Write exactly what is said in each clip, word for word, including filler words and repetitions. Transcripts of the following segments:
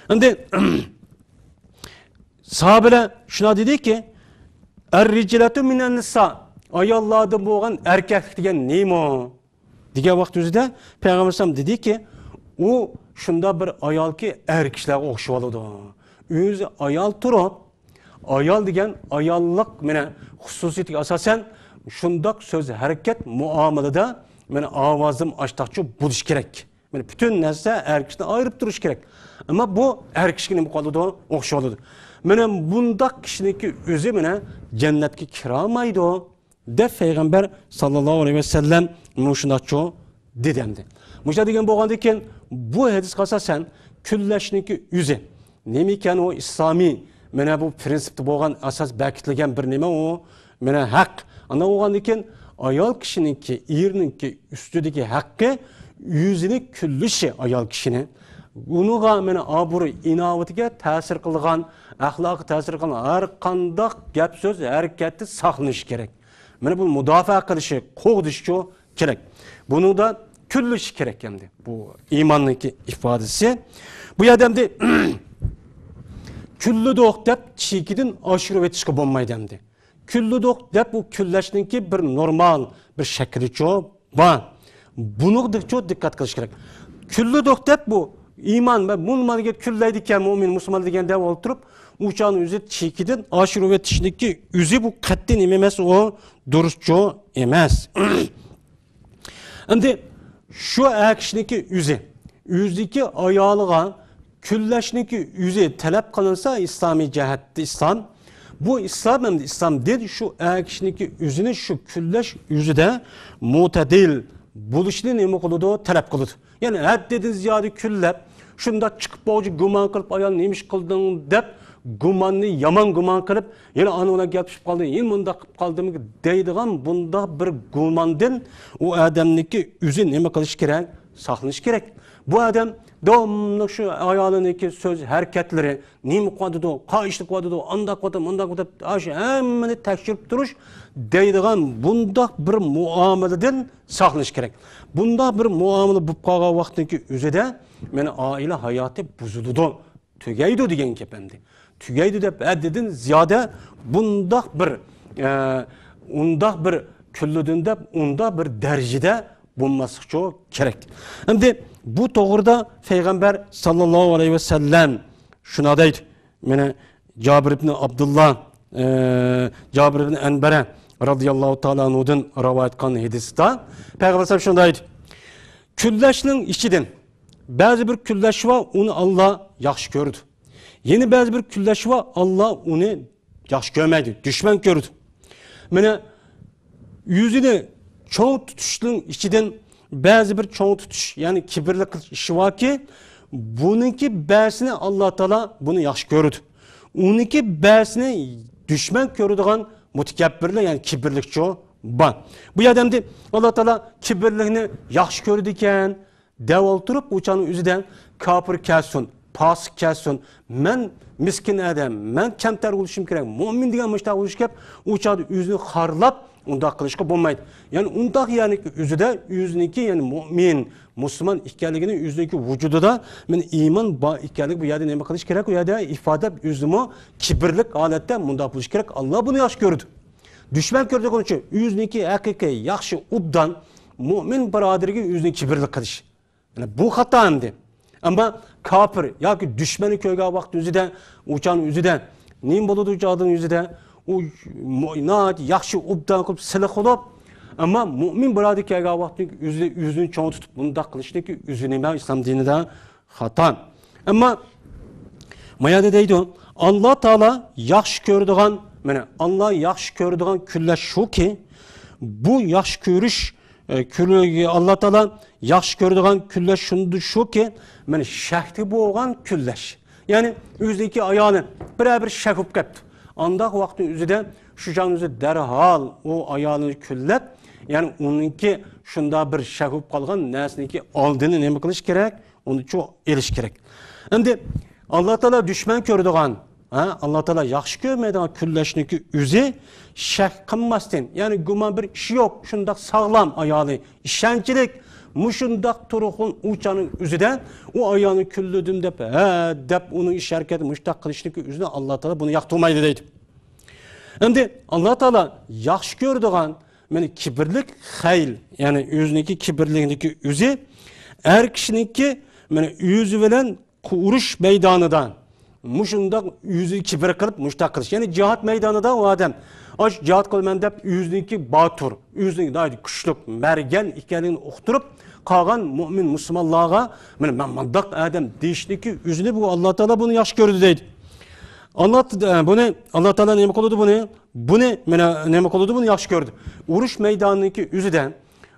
ئەمدى ساھابىلەر شۇنداق دېدىكى، ئەر رىجالۇ مىنەن نىسا، ئاياللاردىن بولغان ئەركەكلىك دېگەن نېمە؟ دېگەن ۋاقىت ئۆزىدە پەيغەمبەر ئەلەيھىسسالام دېدىكى، ئۇ شۇنداق بىر ئايالكى، ئەر كىشىلەرگە ئوخشىۋالىدۇ. ئۆزى ئايال تۇرۇپ، ئايال دېگەن ئاياللىق، مانا، خۇسۇسىيىتىگە ئاساسەن شۇنداق سۆز، ھەرىكەت، مۇئامىلىدە، مانا، ئاۋازىم ئاشتاقچۇ بولۇشى كېرەك. مانا، پۈتۈن نەرسە ئەر كىشىنى ئايرىپ تۇرۇشى كېرەك. ئەمما بۇ ئەر كىشىگە نېمە قىلىدۇ؟ ئوخشىۋالىدۇ. مانا، بۇنداق كىشىنىڭكى ئۆزى، مانا، جەننەتكە كىرالمايدۇ. دەپ پەيغەمبەر ساللاللاھۇ ئەلەيھى ۋەسەللەم مۇشۇنداقچۇ دېدى ئەمدى. مۇشۇنداق دېگەن بولغاندىن كېيىن، بۇ ھەدىسكە ئاساسەن كۈنلەشنىڭكى ئۆزى نېمە ئىكەن؟ ئۇ ئىسلامىي، مانا بۇ پرىنسىپتا بولغان، ئاساس بەكىتىلگەن بىر نېمە ئۇ؟ مانا ھەق. ئانداق بولغاندىن كېيىن، ئايال كىشىنىڭكى، ئېرىنىڭكى ئۈستىدىكى ھەققى، ئۆزىنى كۈنلىشى ئايال كىشىنى. ئۇنىڭغا مانا ئابرۇي، ئىناۋىتىگە تەسىر قىلىدىغان، ئەخلاققا تەسىر قىلىدىغان ھەر قانداق گەپ سۆز، ھەرىكەتتە ساقلىنىشى كېرەك. مانا بۇ مۇداپىئە قىلىشى، قوغدىشىچۇ كېرەك. بۇنىڭدا كۈنلىشى كېرەك ئەمدى. بۇ ئىماننىڭكى ئىپادىسى. بۇ يەردە ئەمدى كۈنلىدۇق دەپ چېكىدىن ئاشۇرۇۋېتىشكە بولمايدۇ ئەمدى. كۈنلىدۇق دەپ بۇ كۈنلەشنىڭكى بىر نورمال، بىر شەكلىچۇ بار. بۇنىڭغىچۇ دىققەت قىلىش كېرەك. كۈنلىدۇق دەپ بۇ ئىمان ۋە مۇنمانگە كۈنلەيدىكەن مۇئمىن، مۇسۇلمان دېگەندە ئولتۇرۇپ، ئۇ چاغنى ئۆزى چېكىدىن ئاشۇرۇۋېتىشنىكى ئۆزى بۇ قەتئىي نېمە ئەمەس، ئۇ دۇرۇسچۇ ئەمەس. ئەمدى شۇ ئەر كىشىنىڭكى ئۆزى، ئۆزىدىكى ئايالىغا كۈنلەشنىڭكى ئۆزى تەلەپ قىلىنسا، ئىسلامىي جەھەتتە ئىسلام، بۇ ئىسلام ئەمدى ئىسلام دىن شۇ ئەر كىشىنىڭكى ئۆزىنى شۇ كۈنلەش ئۆزىدە مۇتەدىل بولۇشنى نېمە قىلىدۇ؟ تەلەپ قىلىدۇ. يەنى ھەددىدىن زىيادە كۈنلەپ، شۇنداق چىقىپ بولغۇچە گۇمان قىلىپ، ئايال نېمە ئىش قىلدىڭ دەپ گۇماننى، يامان گۇمان قىلىپ، يەنە ئانا بىلەن گەپلىشىپ قالدى، يەنە مۇنداق قىلىپ قالدىمىكىن دەيدىغان بۇنداق بىر گۇماندىن ئۇ ئادەمنىڭكى ئۆزى نېمە قىلىشى كېرەك؟ ساقلىنىشى كېرەك. بۇ ئادەم داۋاملىق شۇ ئايالىنىڭكى سۆز ھەرىكەتلىرى، نېمە قىلىۋاتىدۇ، قايسى قىلىۋاتىدۇ، ئانداق قىلىۋاتىدۇ، مۇنداق قىلىۋاتىدۇ، ئاشۇ ھەممىنى تەكشۈرۈپ تۇرۇش دەيدىغان بۇنداق بىر مۇئامىلىدىن ساقلىنىش كېرەك. بۇنداق بىر مۇئامىلە بولۇپ قالغان ۋاقىتنىڭكى ئۆزىدە، مانا، ئائىلە ھاياتى بۇزۇلىدۇ، تۈگەيدۇ دېگەن گەپ ئەمدى. تۈگەيدۇ دەپ ھەددىدىن زىيادە بۇنداق بىر، ئە، ئۇنداق بىر كۈنلىدىن دەپ ئۇنداق بىر دەرىجىدە بولماسلىقچۇ كېرەك. ئەمدى بۇ توغرىدا پەيغەمبەر ساللاللاھۇ ئەلەيھى ۋەسەللەم شۇنداق دەيدۇ. مانا جابىر ئىبن ئابدۇللا، ئە، جابىر ئىبن ئەنبەرە رازىياللاھۇ تائالا ئەنھۇدىن رىۋايەت قىلغان ھەدىستە پەيغەمبەر سەللەللاھۇ ئەلەيھى ۋەسەللەم شۇنداق دەيدۇ. كۈنلەشنىڭ ئىچىدىن بەزى بىر كۈنلەش بار، ئۇنى ئاللا ياخشى كۆرىدۇ. يەنە بەزى بىر كۈنلەش بار، ئاللا ئۇنى ياخشى كۆرمەيدۇ، دۈشمەن كۆرىدۇ. مانا ئۆزىنى چوڭ تۇتۇشنىڭ ئىچىدىن بەزى بىر چوڭ تۇتۇش، يەنى كىبىرلىك قىلىش ئىشى باركى، بۇنىڭكى بەزىسىنى ئاللا تائالا بۇنى ياخشى كۆرىدۇ. ئۇنىڭكى بەزىسىنى دۈشمەن كۆرىدىغان مۇتەكەببىرلىك، يەنى كىبىرلىكچۇ بار. بۇ يەردە ئەمدى ئاللا تائالا كىبىرلىكنى ياخشى كۆرىدىكەن، دەپ ئولتۇرۇپ، ئۇ چاغنىڭ ئۆزىدە كاپىر كەلسۇن، پاسىق كەلسۇن، مەن مىسكىن ئادەم، مەن كەمتەر بولۇشۇم كېرەك، مۆمىن دېگەن مۇشۇنداق بولۇشى كېرەك، ئۇ چاغدا ئۆزىنى خارلاپ، ئۇنداق قىلىشقا بولمايدۇ. يەنى ئۇنداق يەرنىڭكى ئۆزىدە ئۆزىنىڭكى، يەنى مۆمىن، مۇسۇلمان ئىكەنلىكىنى ئۆزىنىڭكى ۋۇجۇدىدا، مەن ئىمان بار ئىكەنلىكى بۇ يەردە نېمە قىلىش كېرەك؟ ئۇ يەردە ئىپادىلەپ، ئۆزىمۇ كىبىرلىك ھالەتتە مۇنداق بولۇش كېرەك. ئاللا بۇنى ياخشى كۆرىدۇ. دۈشمەن كۆرىدىغىنى ئۈچۈن ئۆزىنىڭكى ھەقىقىي ياخشى، ئوبدان، مۆمىن بۇرادىرىگە ئۆزىنى كىبىرلىك قىلىش. يەنى بۇ خاتا ئەمدى. ئەمما كاپىر ياكى دۈشمەننى كۆرگەن ۋاقىت ئۆزىدە، ئۇ چاغنىڭ ئۆزىدە نېمە بولىدۇ؟ ئۇ چاغنىڭ ئۆزىدە ئۇ مو-، ناھايىتى ياخشى، ئوبدان قىلىپ سىلىق قىلىپ، ئەمما مۆمىن بۇرادەر كەلگەن ۋاقىتنىڭ ئۆزىدە ئۆزىنى چوڭ تۇتۇپ بۇنداق قىلىشنىڭكى ئۆزى نېمە ئىسلام دىنىدا؟ خاتا. ئەمما ما يەردە دەيدۇ، ئاللا تائالا ياخشى كۆرىدىغان، مانا، ئاللا ياخشى كۆرىدىغان كۈنلەر شۇكى، بۇ ياخشى كۆرۈش، ئە، كۈنلىرى، ئاللا تائالا ياخشى كۆرىدىغان كۈنلەر شۇنداق شۇكى، مانا، شەھۋىتى بولغان كۈنلەر. يەنى ئۆزىدىكى ئايالى بىرەر بىر شەھۋە بولۇپ كەپتۇ. ئانداق ۋاقىتنىڭ ئۆزىدە شۇ چاغنىڭ ئۆزىدە دەرھال ئۇ ئايالىنى كۈنلەپ، يەنى ئۇنىڭكى شۇنداق بىر شەھۋە بولۇپ قالغان نەرسىنىڭكى ئالدىنى نېمە قىلىش كېرەك؟ ئۇنى چۇ ئېلىش كېرەك. ئەمدى ئاللا تائالا دۈشمەن كۆرىدىغان، ھە، ئاللا تائالا ياخشى كۆرمەيدىغان كۈنلەشنىڭكى ئۆزى شەك قىلماستىن، يەنى گۇمان بىر ئىش يوق، شۇنداق ساغلام ئايالى، ئىشەنچلىك، مۇشۇنداق تۇرغۇن ئۇ چاغنىڭ ئۆزىدە ئۇ ئايالنى كۈنلىدىم دەپ، ھە دەپ ئۇنىڭ ئىش ھەرىكەتى مۇشۇنداق قىلىشنىڭكى ئۆزىنى ئاللا تائالا بۇنى ياقتۇرمايدۇ دەيدۇ. ئەمدى ئاللا تائالا ياخشى كۆرىدىغان، مانا كىبىرلىك خەيل، يەنى ئۆزىنىڭكى كىبىرلىكنىڭكى ئۆزى ئەر كىشىنىڭكى مانا ئۆزى بىلەن ئۇرۇش مەيدانىدا مۇشۇنداق ئۆزى كىبىر قىلىپ مۇشۇنداق قىلىش. يەنى جىھاد مەيدانىدا ئۇ ئادەم ئاش جىھاد قىلىمەن دەپ ئۆزىنىڭكى باتۇر، ئۆزىنىڭ ناھايىتى كۈچلۈك، مەرگەن ئىكەنلىكىنى ئۇقتۇرۇپ، قالغان مۇئمىن مۇسۇلمانلارغا مانا مەن مۇنداق ئادەم دېيىشنىڭكى ئۆزىنى بۇ ئاللا تائالا بۇنى ياخشى كۆرىدۇ دەيدۇ. ئاللا، بۇنى، ئاللا تائالا نېمە قىلىدۇ بۇنى؟ بۇنى، مانا، نېمە قىلىدۇ؟ بۇنى ياخشى كۆردى. ئۇرۇش مەيدانىنىڭكى ئۆزىدە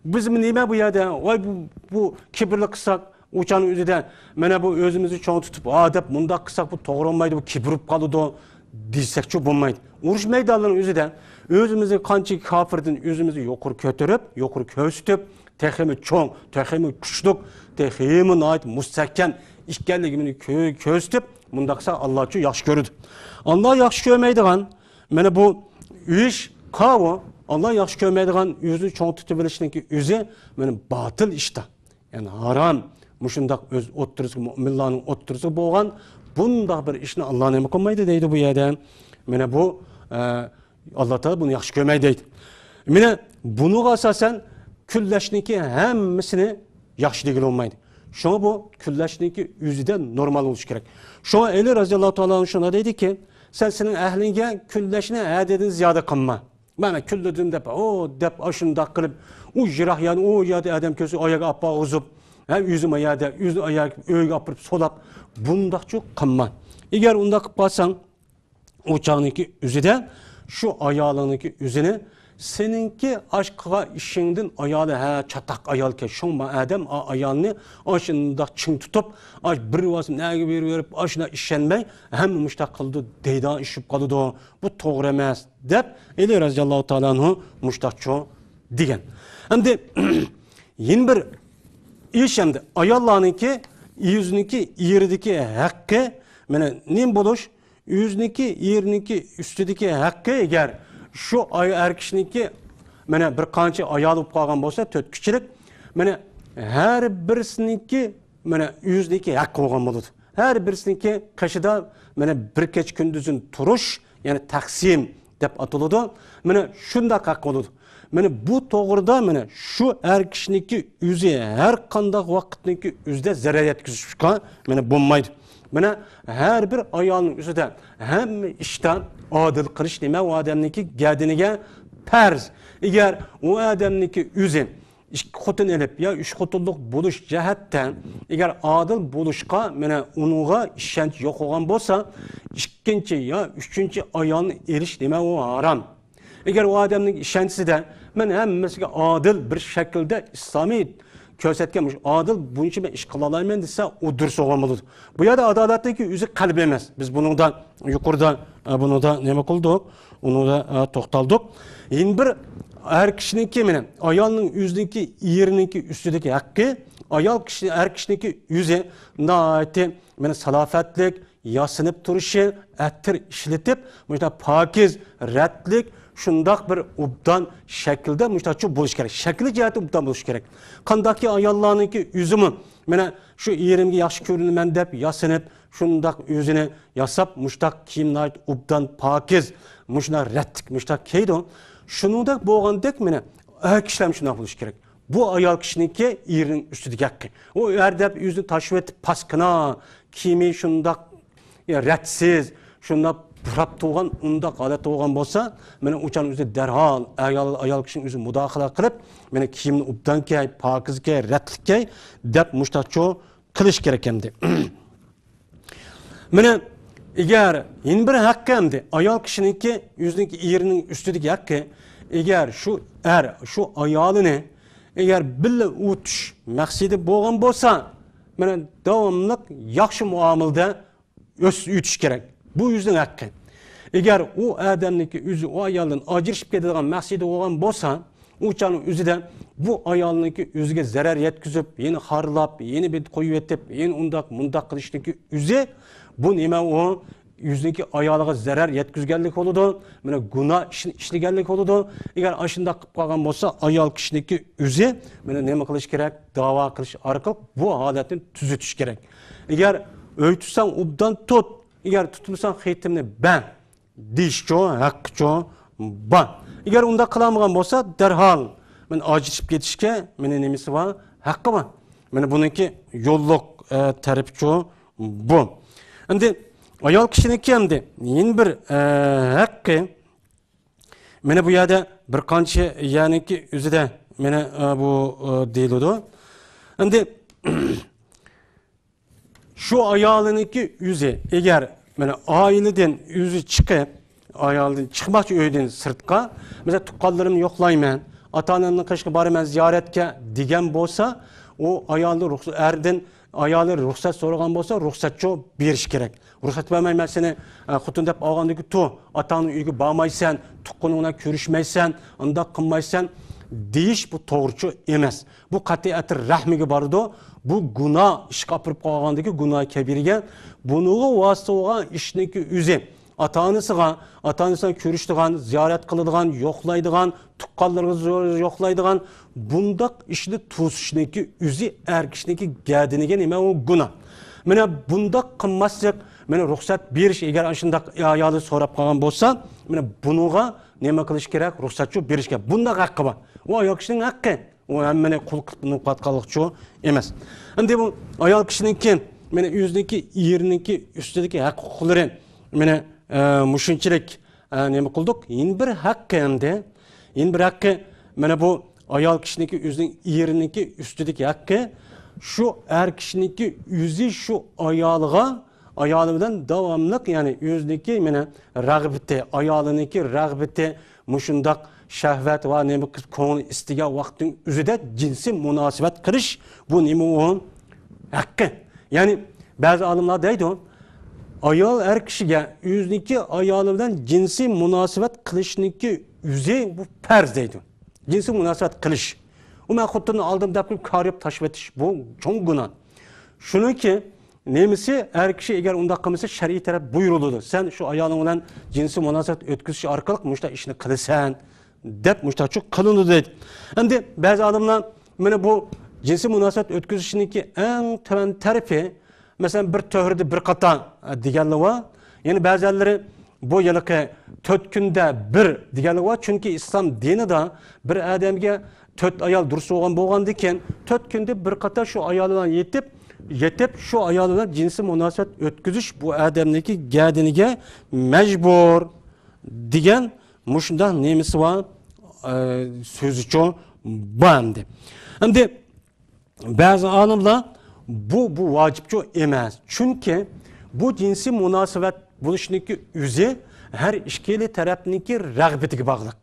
بىز نېمە بۇ يەردە، ۋاي، بۇ، بۇ كىبىرلىك قىلساق، ئۇچانىڭ ئۆزىدە، مانا، بۇ ئۆزىمىزنى چوڭ تۇتۇپ، ھا دەپ مۇنداق قىلساق، بۇ توغرا بولمايدۇ، بۇ كىبىر بولۇپ قالىدۇ دېسەكچۇ بولمايدۇ. ئۇرۇش مەيدانلىرىنىڭ ئۆزىدە ئۆزىمىزنى قانچىكى كاپىردىن ئۆزىمىزنى يۇقىرى كۆتۈرۈپ، يۇقىرى كۆرسىتىپ، تېخىمۇ چوڭ، تېخىمۇ كۈچلۈك، تېخىمۇ ناھايىتى مۇستەھكەم ئىكەنلىكىنى كۆ-، كۆرسىتىپ، مۇنداق قىلسا، ئاللاچۇ ياخشى كۆرىدۇ. ئاللا ياخشى كۆرمەيدىغان، مانا بۇ ئىش قاۋۇ، ئاللا ياخشى كۆرمەيدىغان ئۆزىنى چوڭ تۇتۇۋېلىشنىڭكى ئۆزى، مانا باتىل ئىشتا. يەنى ھارام، مۇشۇنداق ئۆز ئوتتۇرىسىغا، مۇئمىنلارنىڭ ئوتتۇرىسىغا بولغان بۇنداق بىر ئىشنى ئاللا نېمە قىلمايدۇ دەيدۇ بۇ يەردە. مانا بۇ، ئە، ئاللا تائالا بۇنى ياخشى كۆرمەيدۇ دەيدۇ. مانا بۇنىڭغا ئاساسەن كۈنلەشنىڭكى ھەممىسىنى ياخشى دېگىلى بولمايدۇ. شۇڭا بۇ كۈنلەشنىڭكى ئۆزىدە نورمال بولۇشى كېرەك. شۇڭا ئەلى رازىياللاھۇ تائالا ئانھۇ شۇنداق دەيدىكى، سەن سېنىڭ ئەھلىڭگە كۈنلەشنى ھەددىدىن زىيادە قىلما. مانا كۈنلىدىم دەپ، ئو دەپ، ئاشۇنداق قىلىپ، ئۇ يىراق يەرنى، ئۇ يەردە ئادەم كۆرسە، ئاياغى ئاپپاق ئۇزۇپ، ھە، ئۆزۈم ئاياردە، ئۆزى ئاياغ ئۆيگە ئاپىرىپ سولاپ، بۇنداقچۇ قىلما. ئەگەر ئۇنداق قىلىپ قالساڭ، ئۇ چاغنىڭكى ئۆزىدە شۇ ئايالىڭنىڭكى ئۆزىنى سېنىڭكى ئاش قىلغان ئىشىڭدىن ئايالى، ھە، چاتاق ئايالكەن، شۇڭا ئادەم ئا-، ئايالنى ئاشۇنداق چىڭ تۇتۇپ، ئاش بىر ۋاسىتە نەگە بېرىۋېرىپ، ئاشۇنداق ئىشەنمەي، ھەممە مۇشتاق قىلىدۇ دەيدىغان ئىش بولۇپ قالىدۇ. بۇ توغرا ئەمەس، دەپ ئەلى رازىياللاھۇ تائالا ئانھۇ مۇشتاقچۇ دېگەن. ئەمدى يەنە بىر ئىش، ئەمدى ئاياللارنىڭكى ئۆزىنىڭكى ئېرىدىكى ھەققى، مانا نېمە بولۇش، ئۆزىنىڭكى ئېرىنىڭكى ئۈستىدىكى ھەققى، ئەگەر شۇ ئاي-، ئەر كىشىنىڭكى، مانا، بىر قانچە ئايالى بولۇپ قالغان بولسا، تۆت كىشىلىك، مانا، ھەر بىرسىنىڭكى، مانا، ئۆزىنىڭكى ھەققى بولغان بولىدۇ. ھەر بىرسىنىڭكى قېشىدا، مانا، بىر كېچە كۈندۈزىنى تۇرۇش، يەنى تەقسىم دەپ ئاتىلىدۇ. مانا، شۇنداق ھەق بولىدۇ. مانا بۇ توغرىدا، مانا شۇ ئەر كىشىنىڭكى ئۆزى ھەر قانداق ۋاقىتنىڭكى ئۆزىدە زەرەر يەتكۈزۈشكە، مانا، بولمايدۇ. مانا ھەر بىر ئايالنىڭ ئۆزىدە ھەممە ئىشتا ئادىل قىلىش نېمە ئۇ ئادەمنىڭكى گەدىنىگە پەرز. ئەگەر ئۇ ئادەمنىڭكى ئۆزى ئىككى خوتۇن ئېلىپ يا ئۈچ خوتۇنلۇق بولۇش جەھەتتە، ئەگەر ئادىل بولۇشقا، مانا، ئۇنىڭغا ئىشەنچ يوق بولغان بولسا، ئىككىنچى يا ئۈچىنچى ئايالنى ئېلىش نېمە ئۇ ھارام. ئەگەر ئۇ ئادەمنىڭ ئىشەنچىسىدە، مەن ھەممىسىگە ئادىل بىر شەكىلدە ئىسلامىي كۆرسەتكەن مۇشۇ ئادىل بويىچە مەن ئىش قىلالايمەن دېسە، ئۇ دۇرۇس بولغان بولىدۇ. بۇ يەردە ئادالەتنىڭكى ئۆزى قەلب ئەمەس. بىز بۇنىڭدا، يۇقىرىدا، ئە، بۇنىڭدا نېمە قىلدۇق؟ ئۇنىڭدا، ئە، توختالدۇق. يەنە بىر ئەر كىشىنىڭكى، مانا، ئايالنىڭ ئۆزىنىڭكى، ئېرىنىڭكى ئۈستىدىكى ھەققى، ئايال كىشى، ئەر كىشىنىڭكى ئۆزى ناھايىتى، مانا، سالاپەتلىك، ياسىنىپ تۇرۇشى، ئەتىر ئىشلىتىپ، مۇشۇنداق پاكىز، رەتلىك، شۇنداق بىر ئوبدان شەكىلدە مۇشۇنداقچۇ بولۇشى كېرەك. شەكلى جەھەتتە ئوبدان بولۇشى كېرەك. قانداقكى ئاياللارنىڭكى ئۆزىمۇ، مانا شۇ ئېرىمگە ياخشى كۆرۈنىمەن دەپ ياسىنىپ، شۇنداق ئۆزىنى ياساپ، مۇشۇنداق كىيىم ناھايىتى ئوبدان، پاكىز، مۇشۇنداق رەتلىك، مۇشۇنداق كىيىدۇ. شۇنىڭدەك بولغاندەك، مانا ئەر كىشىلەر شۇنداق بولۇشى كېرەك. بۇ ئايال كىشىنىڭكى ئېرىنىڭ ئۈستىدىكى ھەققى. ئۇ ئەر دەپ ئۆزىنى تاشلىۋېتىپ، پاسكىنا، كىيىمى شۇنداق، يا، رەتسىز، شۇنداق پۇراپ تۇرغان، ئۇنداق ھالەتتە بولغان بولسا، مانا ئۇ چاغنىڭ ئۆزىدە دەرھال ئايال، ئايال كىشىنىڭ ئۆزى مۇداخىلە قىلىپ، مانا كىيىمنى ئوبدان كىي، پاكىز كىي، رەتلىك كىي دەپ مۇشۇنداقچۇ قىلىش كېرەك ئەمدى. مانا، ئەگەر يەنە بىر ھەققى ئەمدى، ئايال كىشىنىڭكى، ئۆزىنىڭكى ئېرىنىڭ ئۈستىدىكى ھەققى، ئەگەر شۇ ئەر شۇ ئايالىنى، ئەگەر بىللە ئۆتۈش مەقسىتى بولغان بولسا، مانا، داۋاملىق ياخشى مۇئامىلىدە ئۆس-، ئۆتۈش كېرەك. بۇ ئۆزىنىڭ ھەققى. ئەگەر ئۇ ئادەمنىڭكى ئۆزى ئۇ ئايالدىن ئاجرىشىپ كېتىدىغان مەقسىتى بولغان بولسا، ئۇ چاغنىڭ ئۆزىدە بۇ ئايالنىڭكى ئۆزىگە زەرەر يەتكۈزۈپ، يەنە خارلاپ، يەنە بىر قويۇۋېتىپ، يەنە ئۇنداق، مۇنداق قىلىشنىڭكى ئۆزى، بۇ نېمە ئۇ؟ ئۆزىنىڭكى ئايالىغا زەرەر يەتكۈزگەنلىك بولىدۇ، مانا گۇناھ ئىشنى ئىشلىگەنلىك بولىدۇ. ئەگەر ئاشۇنداق قىلىپ قالغان بولسا، ئايال كىشىنىڭكى ئۆزى مانا نېمە قىلىش كېرەك؟ داۋا قىلىش ئارقىلىق بۇ ھالەتنى تۈزىتىش كېرەك. ئەگەر ئۆي تۇتساڭ ئوبدان تۇت، ئەگەر تۇتمىساڭ خېتىمنى بەر دېيىشچۇ، ھەققىچۇ بار. ئەگەر ئۇنداق قىلالمىغان بولسا، دەرھال مانا ئاجرىشىپ كېتىشكە مانا نېمىسى بار؟ ھەققى بار. مانا بۇنىڭكى يوللۇق، ئە، تەرىپىچۇ بۇ. ئەمدى ئايال كىشىنىڭكى ئەمدى يەنە بىر، ئە، ھەققى. مانا بۇ يەردە بىر قانچە يەرنىڭكى ئۆزىدە مانا، ئە، بۇ، ئە، دېيىلىدۇ. ئەمدى شۇ ئايالىنىڭكى ئۆزى، ئەگەر مانا ئائىلىدىن ئۆزى چىقىپ، ئايالىدىن چىقماقچى ئۆيدىن سىرتقا، مەسىلەن، تۇغقانلىرىمنى يوقلايمەن، ئاتا-ئانامنىڭ قېشىغا بارىمەن زىيارەتكە دېگەن بولسا، ئۇ ئايالى رۇخس-، ئەردىن ئايالى رۇخسەت سورىغان بولسا، رۇخسەتچۇ بېرىش كېرەك. رۇخسەت بەرمەي، مەن سېنى، ئە، خوتۇن دەپ ئالغاندىكى تۇ، ئاتاڭنىڭ ئۆيىگە بارمايسەن، تۇغقىنىڭ بىلەن كۆرۈشمەيسەن، ئۇنداق قىلمايسەن دېيىش بۇ توغرىچۇ ئەمەس. بۇ قەتئىيەتى رەھمىگە بارىدۇ. بۇ گۇناھ ئىشقا ئاپىرىپ قالغاندىكى گۇناھ كەبىرىگە، بۇنىڭغا ۋاسىتە بولغان ئىشنىڭكى ئۆزى. ئاتا-ئانىسىغا، ئاتا-ئانىسىغا كۆرۈشىدىغان، زىيارەت قىلىدىغان، يوقلايدىغان، تۇغقانلىرىغا زور يوقلايدىغان بۇنداق ئىشنى توسۇشنىڭكى ئۆزى ئەر كىشىنىڭكى گەدىنىگە نېمە ئۇ گۇناھ. مانا بۇنداق قىلماسلىق، مانا رۇخسەت بېرىش، ئەگەر ئاشۇنداق ئايالى سوراپ قالغان بولسا، مانا بۇنىڭغا نېمە قىلىش كېرەك؟ رۇخسەتچۇ بېرىش كېرەك. بۇنداق ھەققى بار. ئۇ ئايال كىشىنىڭ ھەققى. ئۇ ھەممىنى قۇل قىلىپ نېمە قىلىۋاتقانلىقچۇ ئەمەس. ئەمدى بۇ ئايال كىشىنىڭكى، مانا ئۆزىنىڭكى ئېرىنىڭكى ئۈستىدىكى ھەق ھوقۇقلىرى، مانا، ئە، مۇشۇنچىلىك، ئە، نېمە قىلدۇق؟ يەنە بىر ھەققى ئەمدى. يەنە بىر ھەققى، مانا بۇ ئايال كىشىنىڭكى ئۆزىنىڭ ئېرىنىڭكى ئۈستىدىكى ھەققى. شۇ ئەر كىشىنىڭكى ئۆزى شۇ ئايالىغا ئايالى بىلەن داۋاملىق، يەنى ئۆزىنىڭكى مانا رەغبىتى، ئايالىنىڭكى رەغبىتى، مۇشۇنداق شەھۋەت ۋە نېمە قىلىپ كۆڭلى ئىستىگەن ۋاقىتنىڭ ئۆزىدە جىنسىي مۇناسىۋەت قىلىش، بۇ نېمە ئۇ؟ ھەققى. يەنى بەزى ئالىملار دەيدۇ، ئايال ئەر كىشىگە ئۆزىنىڭكى ئايالى بىلەن جىنسىي مۇناسىۋەت قىلىشنىڭكى ئۆزى بۇ پەرز دەيدۇ. جىنسىي مۇناسىۋەت قىلىش. ئۇ مەن خوتۇننى ئالدىم دەپ كارىياپ تاشلىۋېتىش، بۇ چوڭ گۇناھ. شۇنىڭكى نېمىسى، ئەر كىشى ئەگەر ئۇنداق قىلمىسا، شەرئىي تەرەپ بۇيرۇلىدۇ. سەن شۇ ئايالىڭ بىلەن جىنسىي مۇناسىۋەت ئۆتكۈزۈش ئارقىلىق مۇشۇنداق ئىشنى قىلىسەن، دەپ مۇشۇنداقچۇ قىلىنىدۇ دەيدۇ. ئەمدى بەزى ئالىملار مانا بۇ جىنسىي مۇناسىۋەت ئۆتكۈزۈشنىڭكى ئەڭ تۆۋەن تەرىپى، مەسىلەن، بىر تۆھرىدە بىر قاتا، ئە، دېگەنلىرى بار. يەنە بەزىلەرلىرى بۇ ھېلىقى تۆت كۈندە بىر دېگەنلىرى بار. چۈنكى ئىسلام دىنىدا بىر ئادەمگە تۆت ئايال دۇرۇس بولغان بولغاندىكىن، تۆت كۈندە بىر قاتا شۇ ئايال بىلەن يېتىپ، يېتىپ، شۇ ئايال بىلەن جىنسىي مۇناسىۋەت ئۆتكۈزۈش بۇ ئادەمنىڭكى گەدىنىگە مەجبۇر دېگەن مۇشۇنداق نېمىسى بار، ئە، سۆزىچۇ بار ئەمدى. ئەمدى بەزى ئالىملار بۇ، بۇ ۋاجىپچۇ ئەمەس. چۈنكى بۇ جىنسىي مۇناسىۋەت بولۇشنىڭكى ئۆزى ھەر ئىككىلا تەرەپنىڭكى رەغبىتىگە باغلىق.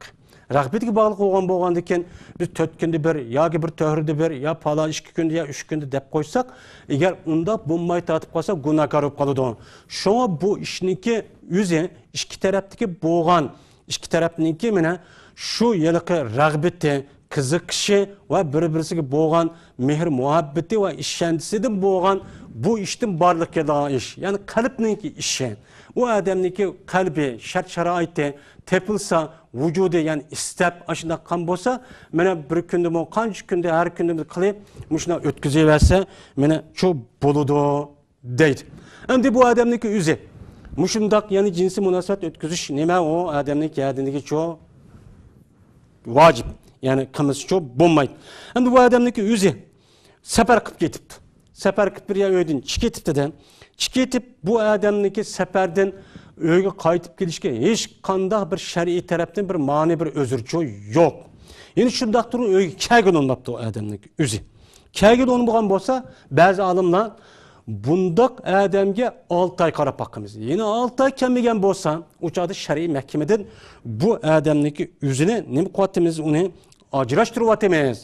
رەغبىتىگە باغلىق بولغان بولغاندىكىن، بىز تۆت كۈندە بىر ياكى بىر تۆھرىدە بىر يا پالان ئىككى كۈندە يا ئۈچ كۈندە دەپ قويساق، ئەگەر ئۇنداق بولماي تارتىپ قالسا، گۇناھكار بولۇپ قالىدۇ. شۇڭا بۇ ئىشنىڭكى ئۆزى ئىككى تەرەپتىكى بولغان، ئىككى تەرەپنىڭكى مانا شۇ ھېلىقى رەغبىتى، قىزىقىشى ۋە بىر-بىرسىگە بولغان مېھىر-مۇھەببىتى ۋە ئىشەنچىسىدىن بولغان بۇ ئىشتىن بارلىققا كېلىدىغان ئىش. يەنى قەلبنىڭكى ئىشى. ئۇ ئادەمنىڭكى قەلبى، شەرت-شارائىتى تېپىلسا، ۋۇجۇدى، يەنى ئىستەپ ئاشۇنداق قىلغان بولسا، مانا بىر كۈندىمۇ، قانچە كۈندە، ھەر كۈندىمۇ قىلىپ، مۇشۇنداق ئۆتكۈزۈۋەرسە، مانا شۇ بولىدۇ دەيدۇ. ئەمدى بۇ ئادەمنىڭكى ئۆزى مۇشۇنداق، يەنى جىنسىي مۇناسىۋەت ئۆتكۈزۈش نېمە ئۇ ئادەمنىڭ گەدىنىگىچۇ ۋاجىپ، يەنى قىلمىسىچۇ بولمايدۇ. ئەمدى بۇ ئادەمنىڭكى ئۆزى سەپەر قىلىپ كېتىپتۇ. سەپەر قىلىپ بىر يەر ئۆيدىن چىقىپ كېتىپتۇ-دە. چىقىپ كېتىپ بۇ ئادەمنىڭكى سەپەردىن ئۆيگە قايتىپ كېلىشكە ھېچقانداق بىر شەرئىي تەرەپتىن بىر مانى، بىر ئۆزرىچۇ يوق. يەنى شۇنداق تۇرۇپ ئۆيگە كەلگىلى ئۇنىماپتۇ ئۇ ئادەمنىڭكى ئۆزى. كەلگىلى ئۇنىمىغان بولسا، بەزى ئالىملار بۇنداق ئادەمگە ئالتە ئاي قاراپ باقىمىز. يەنە ئالتە ئاي كەلمىگەن بولسا، ئۇ چاغدا شەرئىي مەھكىمىدىن بۇ ئادەمنىڭكى ئۆزىنى نېمە قىلىۋاتىمىز، ئۇنى ئاجراشتۇرۇۋاتىمىز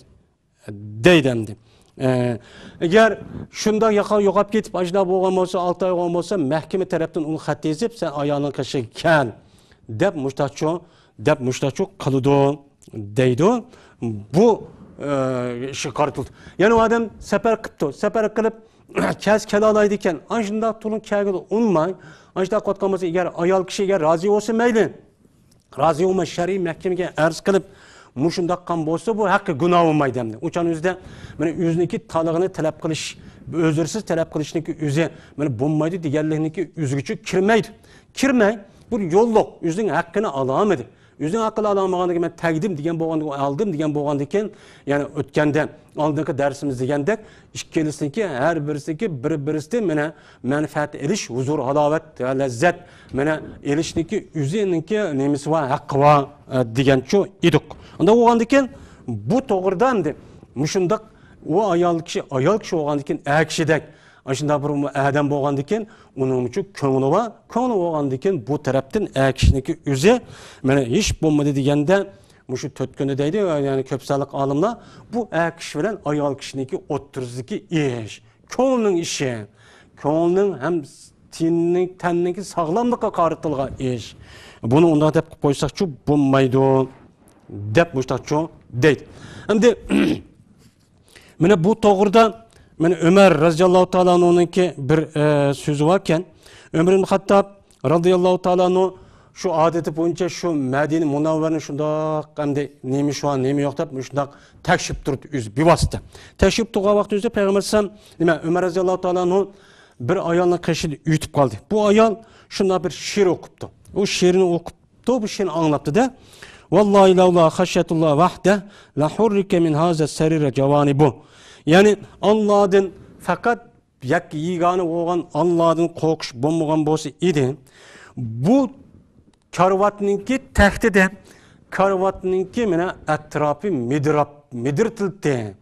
دەيدۇ ئەمدى. ئە، ئەگەر شۇنداق ياقا يوقاپ كېتىپ، ئاشۇنداق بولغان بولسا، ئالتە ئاي بولغان بولسا، مەھكىمە تەرەپتىن ئۇنىڭغا خەت يېزىپ، سەن ئايالىڭنىڭ قېشىغا كەل دەپ مۇشتاچۇ، دەپ مۇشتاچۇ قىلىدۇ دەيدۇ. بۇ ئىشىغا قارىتىلدى. يەنە ئۇ ئادەم سەپەر قىپتۇ. سەپەر قىلىپ، كەلسە كېلەلايدىكەن. ئاشۇنداق تۇرۇپ كەلگىلى ئۇنىماي، ئاشۇنداق قىلىۋاتقان بولسا، ئەگەر ئايال كىشى ئەگەر رازى بولسا مەيلى، رازى بولماي شەرئىي مەھكىمىگە ئەرز قىلىپ، مۇشۇنداق قىلغان بولسا، بۇ ھەققى گۇناھ بولمايدۇ ئەمدى. ئۇ چاغنىڭ ئۆزىدە مانا ئۆزىنىڭكى تالىقىنى تەلەپ قىلىش، ئۆزرىسىز تەلەپ قىلىشنىڭكى ئۆزى مانا بولمايدۇ دېگەنلىكنىڭكى ئۆزىگىچە كىرمەيدۇ. كىرمەي، بىر يوللۇق ئۆزىنىڭ ھەققىنى ئالالمىدى. ئۆزىنىڭ ھەققىنى ئالالمىغاندىكىن، مەن تەگدىم دېگەن بولغاندىكىن، ئالدىم دېگەن بولغاندىكىن، يەنى ئۆتكەندە ئالدىنقى دەرسىمىز دېگەندەك، ئىككىلىسىنىڭكى، ھەر بىرىسىنىڭكى بىر-بىرسىدىن مانا مەنپەئەت ئېلىش، ھۇزۇر، ھالاۋەت ۋە لەززەت مانا ئېلىشنىڭكى ئۆزىنىڭكى نېمىسى بار، ھەققى بار، ئە، دېگەنچۇ ئىدۇق. ئۇنداق بولغاندىكىن، بۇ توغرىدا ئەمدى مۇشۇنداق ئۇ ئايال كىشى، ئايال كىشى بولغاندىكىن، ئەر كىشىدەك ئاشۇنداق بىر ئادەم بولغاندىكىن، ئۇنىڭ ئۈچۈن كۆڭلى بار. كۆڭلى بولغاندىكىن، بۇ تەرەپتىن ئەر كىشىنىڭكى ئۆزى، مانا، ھېچ بولمىدى دېگەندە، مۇشۇ تۆت كۈندە دەيدۇ، يەنى كۆپ سانلىق ئالىملار، بۇ ئەر كىشى بىلەن ئايال كىشىنىڭكى ئوتتۇرىسىدىكى ئىش، كۆڭۈلنىڭ ئىشى، كۆڭۈلنىڭ ھەم تېننىڭ، تەننىڭكى ساغلاملىقىغا قارىتىلغان ئىش. بۇنى ئۇنداق دەپ قويساقچۇ بولمايدۇ، دەپ مۇشتاقچۇ دەيدۇ. ئەمدى مانا بۇ توغرىدا مانا ئۆمەر رەزىياللاھۇ تائالا ئەنھۇنىڭكى بىر، ئە، سۆزى باركەن. ئۆمەر ئىبن خەتتاب رەزىياللاھۇ تائالا ئەنھۇ شۇ ئادىتى بويىچە شۇ مەدىنە مۇنەۋۋەرنى شۇنداق ئەمدى نېمە ئىش بار، نېمە يوق دەپ مۇشۇنداق تەكشۈرۈپ تۇرۇپتۇ ئۆزى بىۋاسىتە. تەكشۈرۈپ تۇرغان ۋاقتى ئۆزىدە پەيغەمبەر ئەلەيھىسسالام، نېمە، ئۆمەر رەزىياللاھۇ تائالا ئەنھۇ بىر ئايالنىڭ قېشىدا ئۆتۈپ قالدى. بۇ ئايال شۇنداق بىر شېئىر ئوقۇپتۇ. ئۇ شېئىرنى ئوقۇپ تو بۇ شېئىرنى ئاڭلاپتۇ-دە، «ۋاللاھى لەۋلا خەشيەتۇللا ۋەھدە لەھۇررىكە مىن ھازا سەرىرە جاۋانىبۇ.» يەنى، ئاللادىن پەقەت يەككە يېگانە بولغان ئاللادىن قورقۇش بولمىغان بولسا ئىدى، بۇ كارىۋاتنىڭكى تەختىدە، كارىۋاتنىڭكى مانا ئەتراپى مىدىراپ، مىدىرتىلتى.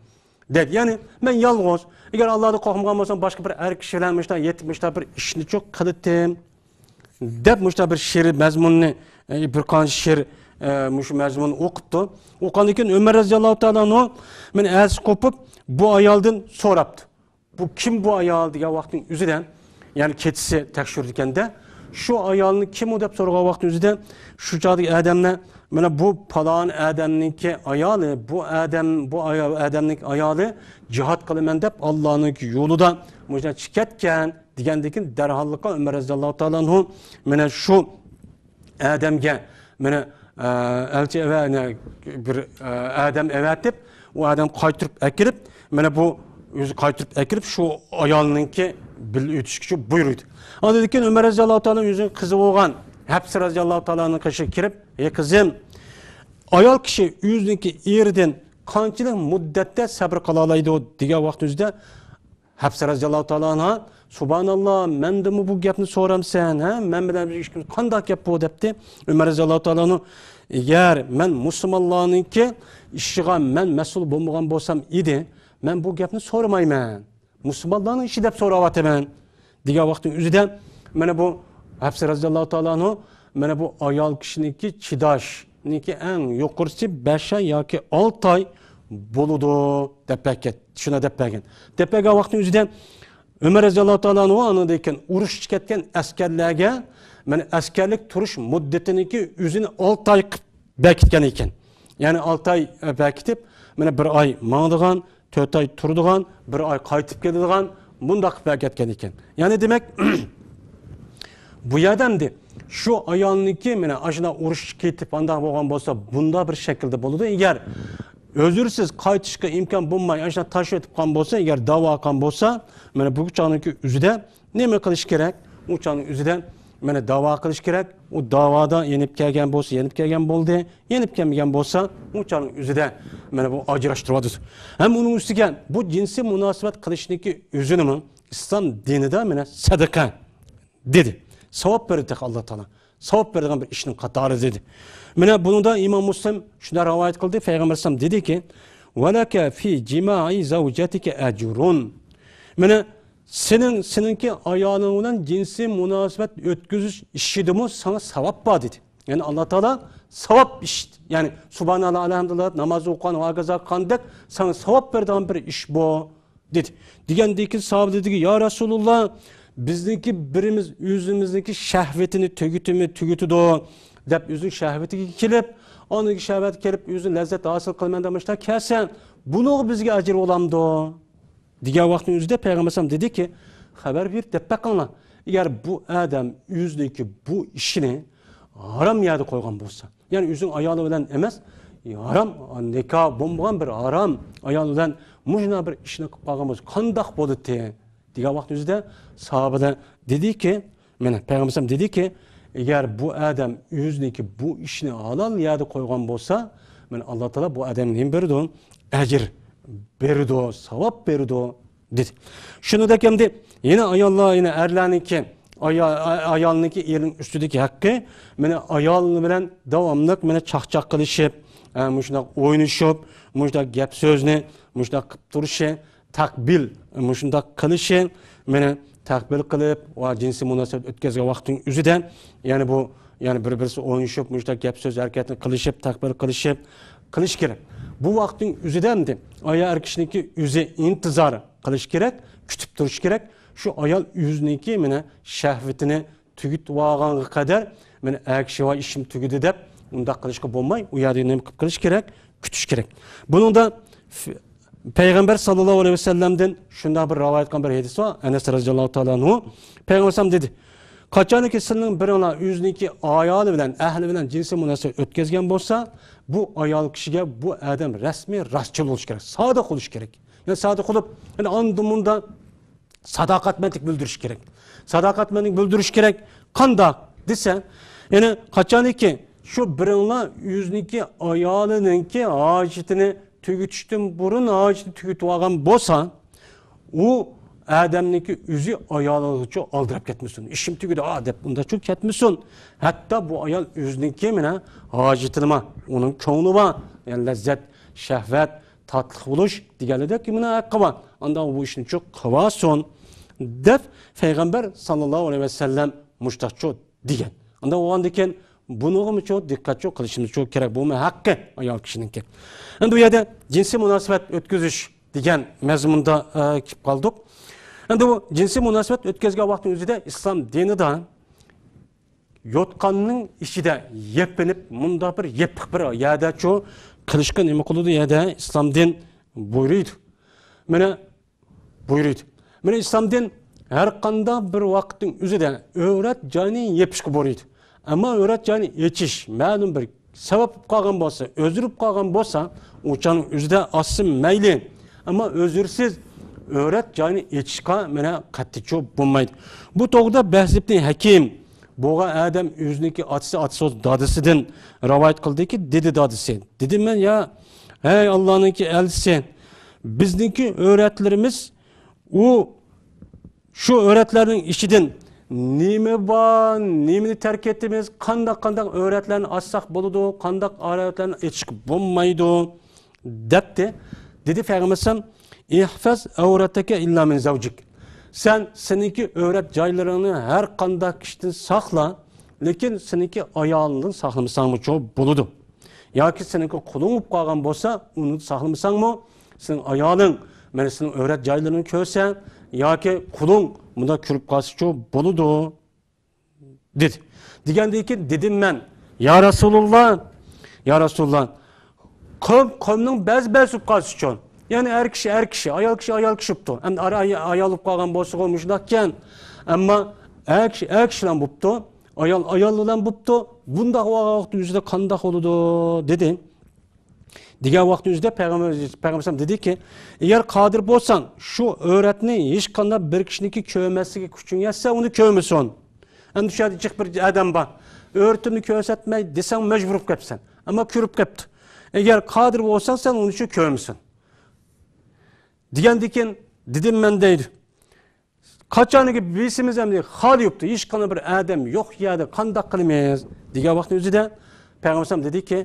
دەيدۇ. يەنى، مەن يالغۇز. ئەگەر ئاللادىن قورقمىغان بولسام، باشقا بىر ئەر كىشى بىلەن مۇشۇنداق يېتىپ، مۇشۇنداق بىر ئىشنى چۇ قىلىتتىم. دەپ مۇشۇنداق بىر شېئىر مەزمۇننى، ئە، بىر قانچە شېئىر، ئە، مۇشۇ مەزمۇننى ئوقۇپتۇ. ئوقۇغاندىن كېيىن ئۆمەر رەزىياللاھۇ تائالا ئەنھۇ مېنى ئەتىسى قوپۇپ، بۇ ئايالدىن سوراپتۇ. بۇ كىم بۇ ئايال دېگەن ۋاقىتنىڭ ئۆزىدە، يەنى كېچىسى تەكشۈرىدىكەندە، شۇ ئايالنى كىم ئۇ دەپ سورىغان ۋاقىتنىڭ ئۆزىدە، شۇ چاغدىكى ئادەملەر، مانا بۇ پالان ئادەمنىڭكى ئايالى، بۇ ئادەم، بۇ ئايال، ئادەمنىڭكى ئايالى جىھاد قىلىمەن دەپ ئاللانىڭكى يولىدا مۇشۇنداق چىقىپ كەتكەن دېگەندىن كېيىن، دەرھاللىققا ئۆمەر رەزىياللاھۇ تائالا ئەنھۇ مانا شۇ ئادەمگە، مانا، ئە، ئەلچى ئەۋە-، نە، بىر، ئە، ئادەم ئەۋەتىپ، ئۇ ئادەم قايتۇرۇپ ئەكىرىپ، مانا بۇ ئۆزى قايتۇرۇپ ئەكىرىپ، شۇ ئايالنىڭكى بىللە ئۆتۈشكە بۇيرۇيدۇ. ئاندىن كېيىن ئۆمەر رەزىياللاھۇ تائالا ئۆزىنىڭ قىزى بولغان ھەپسە رەزىياللاھۇ تائالانىڭ قېشىغا كىرىپ، «ئەي قىزىم، ئايال كىشى ئۆزىنىڭكى ئېرىدىن قانچىلىك مۇددەتتە سەبرى قىلالايدۇ؟» دېگەن ۋاقىت ئۆزىدە ھەپسە رەزىياللاھۇ تائالا ئەنھا، «سۇبھاناللا، مەندىنمۇ بۇ گەپنى سورامسەن، ھە؟ مەن بىلەن بىر ئىككىمىز قانداق گەپ بۇ؟» دەپتۇ. ئۆمەر رەزىياللاھۇ تائالا ئەنھۇ، «ئەگەر مەن مۇسۇلمانلارنىڭكى ئىشىغا مەن مەسئۇل بولمىغان بولسام ئىدى، مەن بۇ گەپنى سورىمايمەن. مۇسۇلمانلارنىڭ ئىشى دەپ سوراۋاتىمەن.» دېگەن ۋاقىتنىڭ ئۆزىدە، مانا بۇ ھەپسە رەزىياللاھۇ تائالا ئەنھۇ، مانا بۇ ئايال كىشىنىڭكى چىداشنىڭكى ئەڭ يۇقىرىسى بەش ئاي ياكى ئالتە ئاي بولىدۇ دەپ بەرگەن، شۇنداق دەپ بەرگەن. دەپ بەرگەن ۋاقىتنىڭ ئۆزىدە ئۆمەر رەزىياللاھۇ تائالا ئەنھۇ ئاندىن كېيىن ئۇرۇشقا كەتكەن ئەسكەرلەرگە، مانا، ئەسكەرلىك تۇرۇش مۇددىتىنىڭكى ئۆزىنى ئالتە ئاي قىلىپ بەركىتكەن ئىكەن. يەنى ئالتە ئاي، ئە، بەركىتىپ، مانا، بىر ئاي ماڭىدىغان، تۆت ئاي تۇرىدىغان، بىر ئاي قايتىپ كېلىدىغان، مۇنداق قىلىپ بەركەتكەن ئىكەن. يەنى دېمەك، بۇ يەردە ئەمدى شۇ ئايالنىڭكى، مانا، ئاشۇنداق ئۇرۇشقا كېتىپ، ئانداق بولغان بولسا، بۇنداق بىر شەكىلدە بولىدۇ. ئەگەر ئۆزرىسىز قايتىشقا ئىمكان بولماي، ئاشۇنداق تاشلىۋېتىپ قالغان بولسا، ئەگەر داۋا قىلغان بولسا، مانا بۇ چاغنىڭكى ئۆزىدە نېمە قىلىش كېرەك؟ ئۇ چاغنىڭ ئۆزىدە، مانا، داۋا قىلىش كېرەك. ئۇ داۋادا يېنىپ كەلگەن بولسا، يېنىپ كەلگەن بولدى. يېنىپ كەلمىگەن بولسا، ئۇ چاغنىڭ ئۆزىدە، مانا، بۇ ئاجراشتۇرۇۋاتىدۇ. ھەم ئۇنىڭ ئۈستىگە بۇ جىنسىي مۇناسىۋەت قىلىشنىڭكى ئۆزىنىمۇ ئىسلام دىنىدا، مانا، سەدىقە دېدى. ساۋاب بېرىدۇ ئاللا تائالا. ساۋاب بېرىدىغان بىر ئىشنىڭ قاتارى دېدى. مانا بۇنىڭدا ئىمام مۇسلىم شۇنداق رىۋايەت قىلدى، پەيغەمبەر ئەلەيھىسسالام دېدىكى، «ۋەلەكە فى جىمائى زەۋجەتىكە ئەجرۇن.» مانا سېنىڭ، سېنىڭكى ئايالىڭ بىلەن جىنسىي مۇناسىۋەت ئۆتكۈزۈش ئىشىدىمۇ ساڭا ساۋاب بار، دېدى. يەنى ئاللا تائالا ساۋاب ئىش، يەنى سۇبھاناللا، ئەلھەمدۇلىللا، ناماز ئوقۇغان، ۋاگازا قىلغاندەك ساڭا ساۋاب بېرىدىغان بىر ئىش بۇ، دېدى. دېگەندىن كېيىن ساھابە دېدىكى، يا رەسۇلۇللا، بىزنىڭكى بىرىمىز ئۆزىمىزنىڭكى شەھۋىتىنى تۈگىتىمۇ، تۈگىتىدۇ، دەپ ئۆزىنىڭ شەھۋىتىگە كېلىپ، ئاندىن كېيىن شەھۋەتكە كېلىپ ئۆزى لەززەت ھاسىل قىلىمەن دەپ مۇشۇنداق كەلسە، بۇنىڭغا بىزگە ئەجىر بولامدۇ؟ دېگەن ۋاقىتنىڭ ئۆزىدە پەيغەمبەر ئەلەيھىسسالام دېدىكى، خەۋەر بېرىپ دەپ بېقىڭلار. ئەگەر بۇ ئادەم ئۆزىنىڭكى بۇ ئىشىنى ھارام يەردە قويغان بولسا، يەنى ئۆزىنىڭ ئايالى بىلەن ئەمەس، ھارام، نىكاھ بولمىغان بىر ھارام ئايال بىلەن مۇشۇنداق بىر ئىشنى قىلىپ قالغان بولسا، قانداق بولىدۇ؟ دېگەن ۋاقىتنىڭ ئۆزىدە ساھابىلەر دېدىكى، مانا، پەيغەمبەر ئەلەيھىسسالام دېدىكى، ئەگەر بۇ ئادەم ئۆزىنىڭكى بۇ ئىشنى ھالال يەردە قويغان بولسا، مانا، ئاللا تائالا بۇ ئادەمگە نېمە بېرىدۇ؟ ئەجىر بېرىدۇ، ساۋاب بېرىدۇ، دېدى. شۇنىڭدەك ئەمدى يەنە ئاياللار، يەنە ئەرلەرنىڭكى، ئايا-، ئايالنىڭكى ئېرىنىڭ ئۈستىدىكى ھەققى، مانا، ئايال بىلەن داۋاملىق، مانا، چاقچاق قىلىشىپ، ئە، مۇشۇنداق ئوينىشىپ، مۇشۇنداق گەپ سۆزنى مۇشۇنداق قىلىپ تۇرۇشى، تەقبىل مۇشۇنداق قىلىشى، مېنى تەقبىل قىلىپ ۋە جىنسىي مۇناسىۋەت ئۆتكۈزگەن ۋاقىتنىڭ ئۆزىدە، يەنى بۇ، يەنى بىر-بىرسى ئوينىشىپ، مۇشۇنداق گەپ سۆز ھەرىكەتنى قىلىشىپ، تەقبىل قىلىشىپ، قىلىش كېرەك. بۇ ۋاقىتنىڭ ئۆزىدە ئەمدى ئايال ئەر كىشىنىڭكى ئۆزى ئىنتىزار قىلىش كېرەك، كۈتۈپ تۇرۇش كېرەك. شۇ ئايال ئۆزىنىڭكى، مېنى شەھۋىتىنى تۈگىتىۋالغانغا قەدەر، مېنى ئەر كىشى ۋاي ئىشىم تۈگىدى دەپ ئۇنداق قىلىشقا بولماي، ئۇ يەردە نېمە قىلىپ قېلىش كېرەك؟ كۈتۈش كېرەك. بۇنىڭدا ف-، پەيغەمبەر ساللاللاھۇ ئەلەيھى ۋەسەللەمدىن شۇنداق بىر رىۋايەت قىلغان بىر ھەدىس بار، ئەنەس رەزىياللاھۇ تائالا ئەنھۇ، پەيغەمبەر ئەلەيھىسسالام دېدى، قاچانكى سىلىنىڭ بىرىڭلار ئۆزىنىڭكى ئايالى بىلەن، ئەھلى بىلەن جىنسىي مۇناسىۋەت ئۆتكۈزگەن بولسا، بۇ ئايال كىشىگە بۇ ئادەم رەسمىي راستچىل بولۇشى كېرەك، سادىق بولۇشى كېرەك. يەنى سادىق بولۇپ، يەنى ئاندىن مۇندا ساداقەتمەنلىك بىلدۈرۈش كېرەك. ساداقەتمەنلىك بىلدۈرۈش كېرەك. قانداق دېسە، يەنى قاچانكى شۇ بىرىڭلار ئۆزىنىڭكى ئايالىنىڭكى ھاجىتىنى تۈگىتىشتىن بۇرۇن ھاجىتىنى تۈگىتىۋالغان بولسا، ئۇ ئادەمنىڭكى ئۆزى ئايالىغىچۇ ئالدىراپ كەتمىسۇن. ئىشىم تۈگىدى، ئا، دەپ ئۇنداقچۇ كەتمىسۇن. ھەتتا بۇ ئايال ئۆزىنىڭكى مانا ھاجىتىنىمۇ، ئۇنىڭ كۆڭلى بار، يەنى لەززەت، شەھۋەت، تاتلىق بولۇش دېگەنلىكتە مانا ھەققى بار. ئانداق بۇ ئىشنىچۇ قىلىۋالسۇن، دەپ پەيغەمبەر ساللاللاھۇ ئەلەيھى ۋەسەللەم مۇشتاقچۇ دېگەن. ئانداق بولغاندىكىن بۇنىڭغىمۇچۇ دىققەتچۇ قىلىشىمىزچۇ كېرەك. بۇمۇ ھەققى ئايال كىشىنىڭكى. ئەمدى بۇ يەردە جىنسىي مۇناسىۋەت ئۆتكۈزۈش دېگەن مەزمۇندا، ئە، كېلىپ قالدۇق. ئەمدى بۇ جىنسىي مۇناسىۋەت ئۆتكۈزگەن ۋاقىتنىڭ ئۆزىدە ئىسلام دىنىدا يوتقاننىڭ ئىچىدە يېپىنىپ، مۇنداق بىر يېپىق بىر يەردەچۇ قىلىشقا نېمە قىلىدۇ؟ يەردە ئىسلام دىن بۇيرۇيدۇ. مانا بۇيرۇيدۇ. مانا ئىسلام دىن ھەر قانداق بىر ۋاقىتنىڭ ئۆزىدە ئۆرەت جاينى يېپىشقا بۇيرۇيدۇ. ئەمما ئۆرەت جاينى ئېچىش مەلۇم بىر سەۋەب بولۇپ قالغان بولسا، ئۆزرە بولۇپ قالغان بولسا، ئۇ چاغنىڭ ئۆزىدە ئاچسا مەيلى. ئەمما ئۆزرىسىز ئۆرەت جاينى ئېچىشقا مانا قەتئىيچۇ بولمايدۇ. بۇ توغرىدا بەھز ئىبنى ھەكىم بولغان ئادەم ئۆزىنىڭكى ئاتىسى، ئاتىسى بولسا دادىسىدىن رىۋايەت قىلدىكى، دېدى دادىسى. دېدىم مەن، يا، ھەي ئاللانىڭكى ئەلچىسى، بىزنىڭكى ئۆرەتلىرىمىز ئۇ شۇ ئۆرەتلەرنىڭ ئىچىدىن نېمە بار، نېمىنى تەرك ئېتىمىز، قانداق، قانداق ئۆرەتلەرنى ئاچساق بولىدۇ، قانداق ئۆرەتلەرنى ئېچىشقا بولمايدۇ، دەپتۇ. دېدى پەيغەمبەر ئەلەيھىسسالام، ئىھفەز ئەۋرەتەكە ئىللا مىن زەۋجىك. سەن سېنىڭكى ئۆرەت جايلىرىڭنى ھەر قانداق كىشىدىن ساقلا، لېكىن سېنىڭكى ئايالىڭدىن ساقلىمىساڭمۇچۇ بولىدۇ. ياكى سېنىڭكى قولۇڭ بولۇپ قالغان بولسا، ئۇنى ساقلىمىساڭمۇ، سېنىڭ ئايالىڭ مانا سېنىڭ ئۆرەت جايلىرىڭنى كۆرسە ياكى قولۇڭ مۇنداق كۆرۈپ قالسىچۇ بولىدۇ، دېدى. دېگەندىن كېيىن دېدىم مەن، يا رەسۇلۇللا، يا رەسۇلۇللا، قوم قومنىڭ بەزى بەزى بولۇپ قالسىچۇ. يەنى ئەر كىشى ئەر كىشى، ئايال كىشى ئايال كىشى بوپتۇ. ئەمدى ئارا ئايال بولۇپ قالغان بولسىغۇ مۇشۇنداقكەن. ئەمما ئەر كىشى ئەر كىشى بىلەن بوپتۇ. ئايال ئايال بىلەن بوپتۇ. بۇنداق بولغان ۋاقىتتا ئۆزىدە قانداق بولىدۇ؟ دېدى. دېگەن ۋاقىتنىڭ ئۆزىدە پەيغەمبەر، پەيغەمبەر ئەلەيھىسسالام دېدىكى، ئەگەر قادىر بولساڭ، شۇ ئۆرەتنى ھېچقانداق بىر كىشىنىڭكى كۆرمەسلىكى كۈچۈڭ يەتسە، ئۇنى كۆرمىسۇن. ئەمدى شۇ يەردە جىق بىر ئادەم بار. ئۆرىتىمنى كۆرسەتمەي دېسەڭ، مەجبۇر بولۇپ كەپسەن. ئەمما كۆرۈپ كەپتۇ. ئەگەر قادىر بولساڭ، سەن ئۇنى شۇ كۆرمىسۇن. دېگەندىن كېيىن دېدىم مەن دەيدۇ. قاچانكى بېسىمىز ئەمدى خالىي بوپتۇ، ھېچقانداق بىر ئادەم يوق يەردە قانداق قىلىمىز؟ دېگەن ۋاقىتنىڭ ئۆزىدە پەيغەمبەر ئەلەيھىسسالام دېدىكى،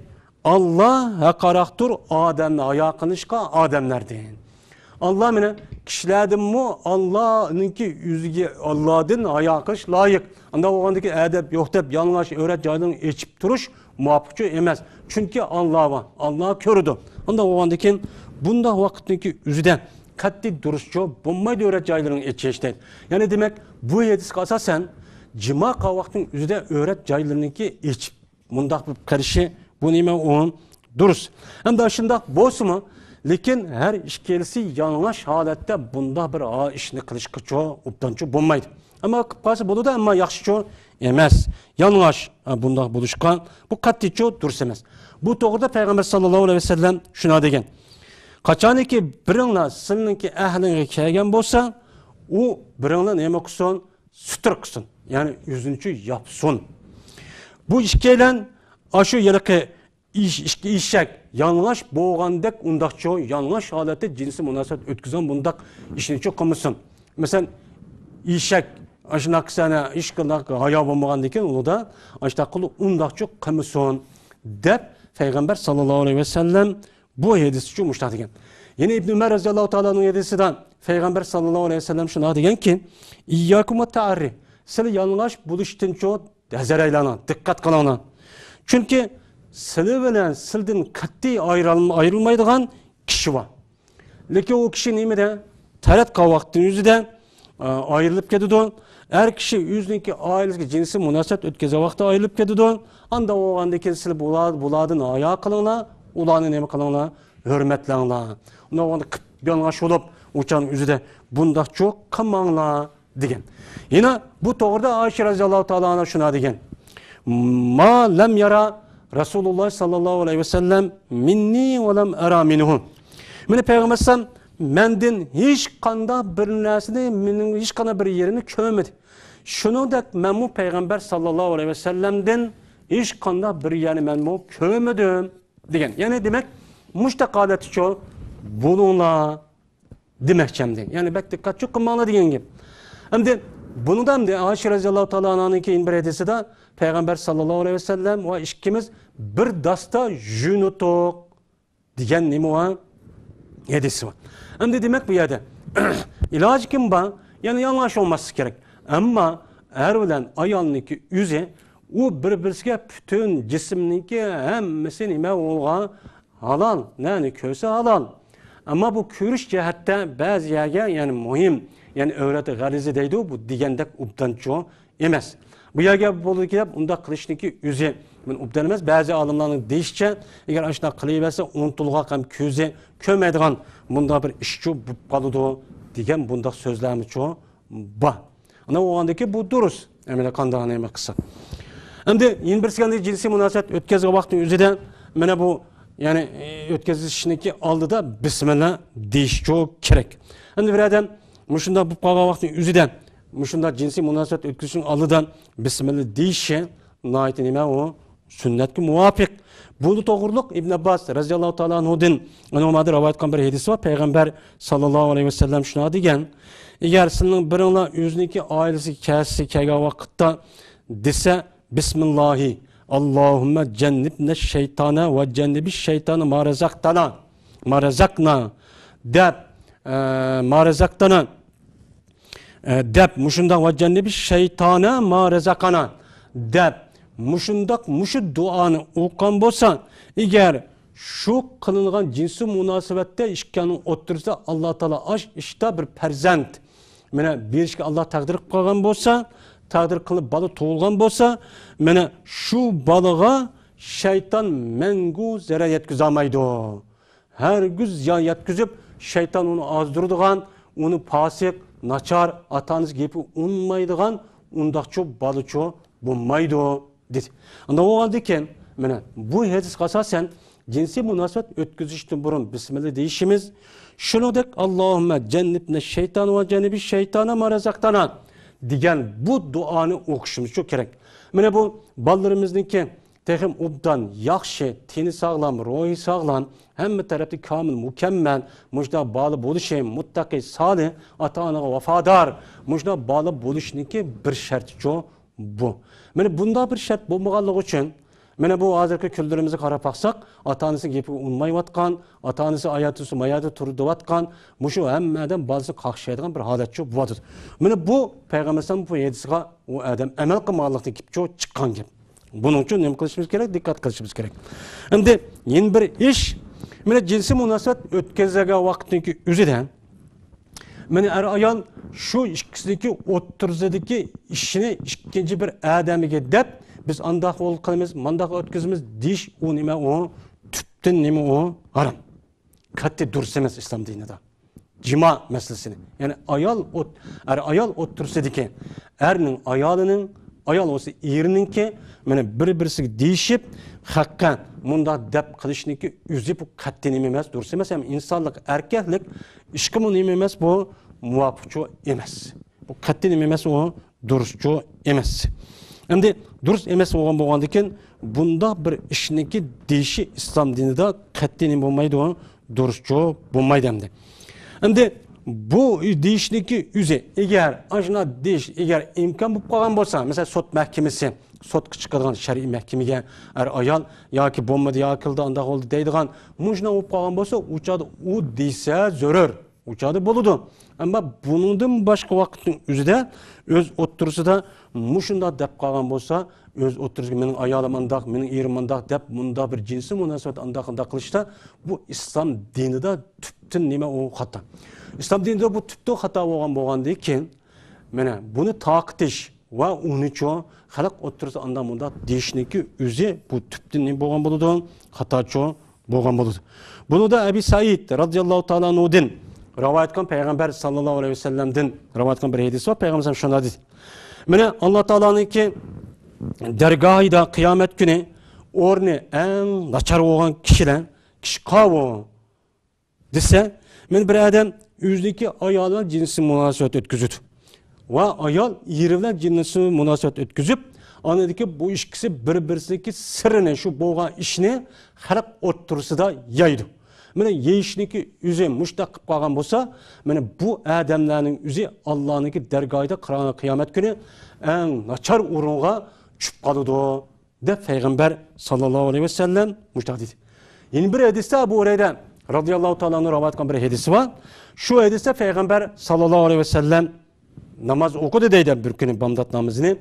ئاللا ھەققىراقتۇر ئادەمنى ھايا قىلىشقا ئادەملەردىن. ئاللا مېنى كىشىلەردىنمۇ ئاللانىڭكى ئۆزىگە، ئاللادىن ھايا قىلىش لايىق. ئانداق بولغاندىكى ئەدەپ يوق دەپ يالىڭاچ ئۆرەت جايلىرىنى ئېچىپ تۇرۇش مۇۋاپىقچۇ ئەمەس. چۈنكى ئاللا بار، ئاللا كۆرىدۇ. ئانداق بولغاندىكىن بۇنداق ۋاقىتنىڭكى ئۆزىدە قەتئىي دۇرۇسچۇ بولمايدۇ ئۆرەت جايلىرىنى ئېچىش دەيدۇ. يەنى دېمەك، بۇ ھەدىسكە ئاساسەن جىما قىلغان ۋاقىتنىڭ ئۆزىدە ئۆرەت جايلىرىنىڭكى ئېچىپ مۇنداق بولۇپ قېلىشى، بۇ نېمە ئۇ دۇرۇس. ئەمدى شۇنداق بولسىمۇ، لېكىن ھەر ئىككىلىسى يالىڭاچ ھالەتتە بۇنداق بىر ئا-، ئىشنى قىلىشقىچۇ، ئوبدانچۇ بولمايدۇ. ئەمما قىلىپ قالسا بولىدۇ، ئەمما ياخشىچۇ ئەمەس. يالىڭاچ، ئا، بۇنداق بولۇشقا، بۇ قەتئىيچۇ دۇرۇس ئەمەس. بۇ توغرىدا پەيغەمبەر ساللاللاھۇ ئەلەيھى ۋەسەللەم شۇنداق دېگەن: «قاچانكى بىرىڭلار سىلىنىڭكى ئەھلىڭگە كەلگەن بولسا، ئۇ بىرىڭلار نېمە قىلسۇن؟ سۈترە قىلسۇن.» يەنى يۈزىنىچۇ ياپسۇن. بۇ ئىككىيلەن ئاشۇ ھېلىقى ئىش-، ئىككى ئېشەك يالىڭاچ بولغاندەك ئۇنداقچۇ، يالىڭاچ ھالەتتە جىنسىي مۇناسىۋەت ئۆتكۈزگەن بۇنداق ئىشنىچۇ قىلمىسۇن. مەسىلەن، ئېشەك ئاشۇنداق قىلسا، ھېچقانداق ھايا بولمىغاندىكىن ئۇنىڭدا ئاشۇنداق قىلىپ ئۇنداقچۇ قىلمىسۇن، دەپ پەيغەمبەر ساللاللاھۇ ئەلەيھى ۋەسەللەم بۇ ھەدىسچۇ مۇشۇنداق دېگەن. يەنە ئىبن ئۆمەر رەزىياللاھۇ تائالا ئانھۇ ھەدىسىدە پەيغەمبەر ساللاللاھۇ ئەلەيھى ۋەسەللەم شۇنداق دېگەنكى، «ئىيياكۇم ۋەتتەئەررى.» سىلى يالىڭاچ بولۇشتىنچۇ ھەزەر ئەيلەڭلار، دىققەت قىلىڭلار. چۈنكى سىلى بىلەن سىلىدىن قەتئىي ئايرىل-، ئايرىلمايدىغان كىشى بار. لېكىن ئۇ كىشى نېمىدە؟ تەرەت قىلغان ۋاقىتنىڭ ئۆزىدە، ئا، ئايرىلىپ كېتىدۇ. ئەر كىشى ئۆزىنىڭكى ئائىلىسىگە جىنسىي مۇناسىۋەت ئۆتكۈزگەن ۋاقىتتا ئايرىلىپ كېتىدۇ. ئانداق بولغاندىن كېيىن سىلى بۇلار-، بۇلاردىن ھايا قىلىڭلار، ئۇلارنى نېمە قىلىڭلار؟ ھۆرمەتلەڭلار. ئۇنداق بولغاندا قىپ يالىڭاچ بولۇپ، ئۇ چاغنىڭ ئۆزىدە بۇنداقچۇ قىلماڭلار. دېگەن. يەنە بۇ توغرىدا ئائىشە رەزىياللاھۇ تائالا ئانھا شۇنداق دېگەن: «ما لەم يەرا رەسۇلۇللاھ ساللاللاھۇ ئەلەيھى ۋەسەللەم مىننى ۋە لەم ئەرا مىنھۇ.» مېنى پەيغەمبەر ئەلەيھىسسالام مەندىن ھېچقانداق بىر نەرسىنى، مېنىڭ ھېچقانداق بىر يېرىمنى كۆرمىدى. شۇنىڭدەك مەنمۇ پەيغەمبەر ساللاللاھۇ ئەلەيھى ۋەسەللەمدىن ھېچقانداق بىر يەرنى مەنمۇ كۆرمىدىم، دېگەن. يەنى دېمەك، مۇشۇنداق ھالەتتىچۇ بولۇڭلار دېمەكچى ئەمدى. يەنى بەك دىققەتچۇ قىلماڭلار دېگەن گەپ. ئەمدى بۇنىڭدا ئەمدى ئائىشە رەزىياللاھۇ تائالا ئانھانىڭكى يەنە بىر ھەدىسىدە پەيغەمبەر ساللاللاھۇ ئەلەيھى ۋەسەللەم ۋە ئىككىمىز بىر داستا يۇيۇنۇتۇق دېگەن نېمە ۋە ھەدىسى بار. ئەمدى دېمەك بۇ يەردە ئىلاجى كىم بار؟ يەنى يالىڭاچ بولماسلىق كېرەك. ئەمما ئەر بىلەن ئايالنىڭكى ئۆزى ئۇ بىر-بىرسىگە پۈتۈن جىسمىنىڭكى ھەممىسى نېمە بولغان؟ ھالال، نەنى كۆرسە ھالال. ئەمما بۇ كۆرۈش جەھەتتە بەزى يەرگە، يەنى مۇھىم، يەنى ئەۋرەت غەرىزى دەيدۇ، بۇ دېگەندەك ئوبدانچۇ ئەمەس. بۇ يەرگە بولىدۇ دەپ ئۇنداق قىلىشنىڭكى ئۆزى مەن ئوبدان ئەمەس. بەزى ئالىملارنىڭ دېيىشىچە، ئەگەر ئاشۇنداق قىلىۋەرسە، ئۇنتۇلغاق ھەم كۆزى كۆرمەيدىغان بۇنداق بىر ئىشچۇ بولۇپ قالىدۇ دېگەن بۇنداق سۆزلەرمىچۇ بار. ئانا بولغاندىكى بۇ دۇرۇس. ئەمدى قانداق نېمە قىلسا. ئەمدى يەنە بىرسى، ئەمدى جىنسىي مۇناسىۋەت ئۆتكەزگەن ۋاقىتنىڭ ئۆزىدە، مانا بۇ، يەنى، ئۆتكۈزۈشنىڭكى ئالدىدا بىسمىللا دېيىشچۇ كېرەك. ئەمدى بىر ئادەم مۇشۇنداق بولۇپ قالغان ۋاقىتنىڭ ئۆزىدە، مۇشۇنداق جىنسىي مۇناسىۋەت ئۆتكۈزۈشنىڭ ئالدىدا بىسمىللا دېيىشى ناھايىتى نېمە ئۇ؟ سۈننەتكە مۇۋاپىق. بۇنى توغرۇلۇق ئىبن ئابباس رەزىياللاھۇ تائالا ئەنھۇدىن، ئۇنىڭ مانا رىۋايەت قىلغان بىر ھەدىسى بار. پەيغەمبەر ساللاللاھۇ ئەلەيھى ۋەسەللەم شۇنداق دېگەن: «ئەگەر سىلىنىڭ بىرىڭلار ئۆزىنىڭكى ئائىلىسىگە كەلسە، كەلگەن ۋاقىتتا دېسە، بىسمىللاھى، ئاللاھۇممە جەننىبنە شەيتانە ۋە جەننىبى شەيتانە ما رەزەقتانا، ما رەزەقنا، دەپ، ئە، ما رەزەقتانا، ئە، دەپ، مۇشۇنداق، ۋە جەننىبى شەيتانە ما رەزەقانا، دەپ، مۇشۇنداق، مۇشۇ دۇئانى ئوقۇغان بولسا، ئەگەر شۇ قىلىنغان جىنسىي مۇناسىۋەتتە ئىككىنىڭ ئوتتۇرىسىدا ئاللا تائالا ئاش ئىشتا بىر پەرزەنت، مانا، بېرىشكە ئاللا تەقدىر قىلىپ قالغان بولسا، تەقدىر قىلىپ بالا تۇغۇلغان بولسا، مانا، شۇ بالىغا شەيتان مەڭگۈ زەرەر يەتكۈزەلمەيدۇ. ھەرگىز زىيان يەتكۈزۈپ، شەيتان ئۇنى ئازدۇرىدىغان، ئۇنى پاسىق، ناچار، ئاتا-ئانىسىغا گېپى ئۇنىمايدىغان ئۇنداقچۇ بالىچۇ بولمايدۇ، دېدى. ئۇنداق بولغاندىكىن، مانا بۇ ھەدىسكە ئاساسەن، جىنسىي مۇناسىۋەت ئۆتكۈزۈشتىن بۇرۇن بىسمىللا دېيىشىمىز، شۇنىڭدەك، ئاللاھۇممە جەننىبنە شەيتان ۋە جەننىبى شەيتانە ما رەزەقتانا دېگەن بۇ دۇئانى ئوقۇشىمىزچۇ كېرەك. مانا بۇ بالىلىرىمىزنىڭكى تېخىمۇ ئوبدان، ياخشى، تېنى ساغلام، روھى ساغلام، ھەممە تەرەپتە كامىل، مۇكەممەل، مۇشۇنداق بالا بولۇشى، مۇتتەقى، سالىھ، ئاتا-ئانىغا ۋاپادار، مۇشۇنداق بالا بولۇشنىڭكى بىر شەرتىچۇ بۇ. مانا بۇنداق بىر شەرت بولمىغانلىقى ئۈچۈن، مانا بۇ ھازىرقى كۈنلىرىمىزگە قاراپ باقساق، ئاتا-ئانىسىنىڭ گېپىگە ئۇنىمايۋاتقان، ئاتا-ئانىسى ئاياغ تۇرسا مايادا تۇرۇۋاتقان، مۇشۇ ھەممە ئادەم بالىسىنى قاقشايدىغان بىر ھالەتچۇ بولۇۋاتىدۇ. مانا بۇ پەيغەمبەر ئەلەيھىسسالام بۇ ھەدىسىگە ئۇ ئادەم ئەمەل قىلمىغانلىقتىن كېلىپ چىققان گەپ. بۇنىڭ ئۈچۈن نېمە قىلىشىمىز كېرەك؟ دىققەت قىلىشىمىز كېرەك. ئەمدى يەنە بىر ئىش، مانا جىنسىي مۇناسىۋەت ئۆتكۈزگەن ۋاقىتنىڭكى ئۆزىدە، مانا ئەر-ئايال شۇ ئىككىسىدىكى ئوتتۇرىسىدىكى ئىشنى ئىككىنچى بىر ئادەمگە دەپ، بىز ئانداق قىلىمىز، مانداق ئۆتكۈزىمىز دېيىش، ئۇ نېمە ئۇ؟ تۈپتىن نېمە ئۇ؟ ھارام. قەتئىي دۇرۇس ئەمەس ئىسلام دىنىدا. جىما مەسىلىسىنى، يەنى ئايال ئوت-، ئەر-ئايال ئوتتۇرىسىدىكى، ئەرنىڭ ئايالىنىڭ، ئايال بولسا ئېرىنىڭكى، مانا بىر-بىرسىگە دېيىشىپ، خەققە مۇنداق دەپ قىلىشنىڭكى ئۆزى بۇ قەتئىي نېمە ئەمەس، دۇرۇس ئەمەس. ھەم ئىنسانلىق، ئەركەكلىك ئىشقىمۇ نېمە ئەمەس، بۇ مۇۋاپىقچۇ ئەمەس. بۇ قەتئىي نېمە ئەمەس، ئۇ دۇرۇسچۇ ئەمەس. ئەمدى دۇرۇس ئەمەس بولغان، بولغاندىكىن، بۇنداق بىر ئىشنىڭكى دېيىشى ئىسلام دىنىدا قەتئىي نېمە بولمايدۇ، دۇرۇسچۇ بولمايدۇ ئەمدى. ئەمدى بۇ دېيىشنىڭكى ئۆزى، ئەگەر ئاشۇنداق دېيىش، ئەگەر ئىمكان بولۇپ قالغان بولسا، مەسىلەن، سوت مەھكىمىسى، سوتقا چىقىدىغان شەرئىي مەھكىمىگە ئەر-ئايال ياكى بولمىدى، ياكى قىلدى، ئانداق بولدى دەيدىغان، مۇشۇنداق بولۇپ قالغان بولسا، ئۇ چاغدا ئۇ دېسە زۆرۈر. ئۇ چاغدا بولىدۇ. ئەمما بۇنىڭدىن باشقا ۋاقىتنىڭ ئۆزىدە ئۆز ئوتتۇرىسىدا مۇشۇنداق دەپ قالغان بولسا، ئۆز ئوتتۇرىسىدا مېنىڭ ئايالىم ئانداق، مېنىڭ ئېرىم مانداق دەپ، مۇنداق بىر جىنسىي مۇناسىۋەت ئانداق، ئانداق قىلىشتا، بۇ ئىسلام دىنىدا تۈپتىن نېمە ئۇ خاتا. ئىسلام دىنىدا بۇ تۈپتىن خاتا بولغان، بولغاندىن كېيىن، مانا بۇنى تارقىتىش ۋە ئۇنىچۇ خەلق ئوتتۇرىسىدا ئانداق مۇنداق دېيىشنىڭكى ئۆزى بۇ تۈپتىن نېمە بولغان بولىدۇ؟ خاتاچۇ بولغان بولىدۇ. بۇنىڭدا ئەبى سەئىد رازىياللاھۇ تائالا ئەنھۇدىن رىۋايەت قىلغان، پەيغەمبەر ساللاللاھۇ ئەلەيھى ۋەسەللەمدىن رىۋايەت قىلغان بىر ھەدىس بار. پەيغەمبەر شۇنداق دېدى. مانا، ئاللا تائالانىڭكى دەرگاھىدا قىيامەت كۈنى ئورنى ئەڭ ناچار بولغان كىشىلەر، كىشى قاۋۇ دېسە، مانا بىر ئادەم ئۆزىنىڭكى ئايالى بىلەن جىنسىي مۇناسىۋەت ئۆتكۈزىدۇ. ۋە ئايال ئېرى بىلەن جىنسىي مۇناسىۋەت ئۆتكۈزۈپ، ئاندىن كېيىن بۇ ئىككىسى بىر-بىرسىدىكى سىرىنى، شۇ بولغان ئىشنى خەلق ئوتتۇرىسىدا يايىدۇ. مانا يېيىشنىكى ئۆزى مۇشۇنداق قىلىپ قالغان بولسا، مانا بۇ ئادەملەرنىڭ ئۆزى ئاللانىڭكى دەرگاھىدا قىيامەت كۈنى ئەڭ ناچار ئورۇنغا چۈشۈپ قالىدۇ. دەپ پەيغەمبەر ساللاللاھۇ ئەلەيھى ۋەسەللەم مۇشۇنداق دېدى. يەنە بىر ھەدىستە ئەبۇ ھۇرەيرە رازىياللاھۇ تائالا ئەنھۇ رىۋايەت قىلغان بىر ھەدىسى بار. شۇ ھەدىستە پەيغەمبەر ساللاللاھۇ ئەلەيھى ۋەسەللەم ناماز ئوقۇدى دەيدۇ، بىر كۈنى بامدات نامىزىنى.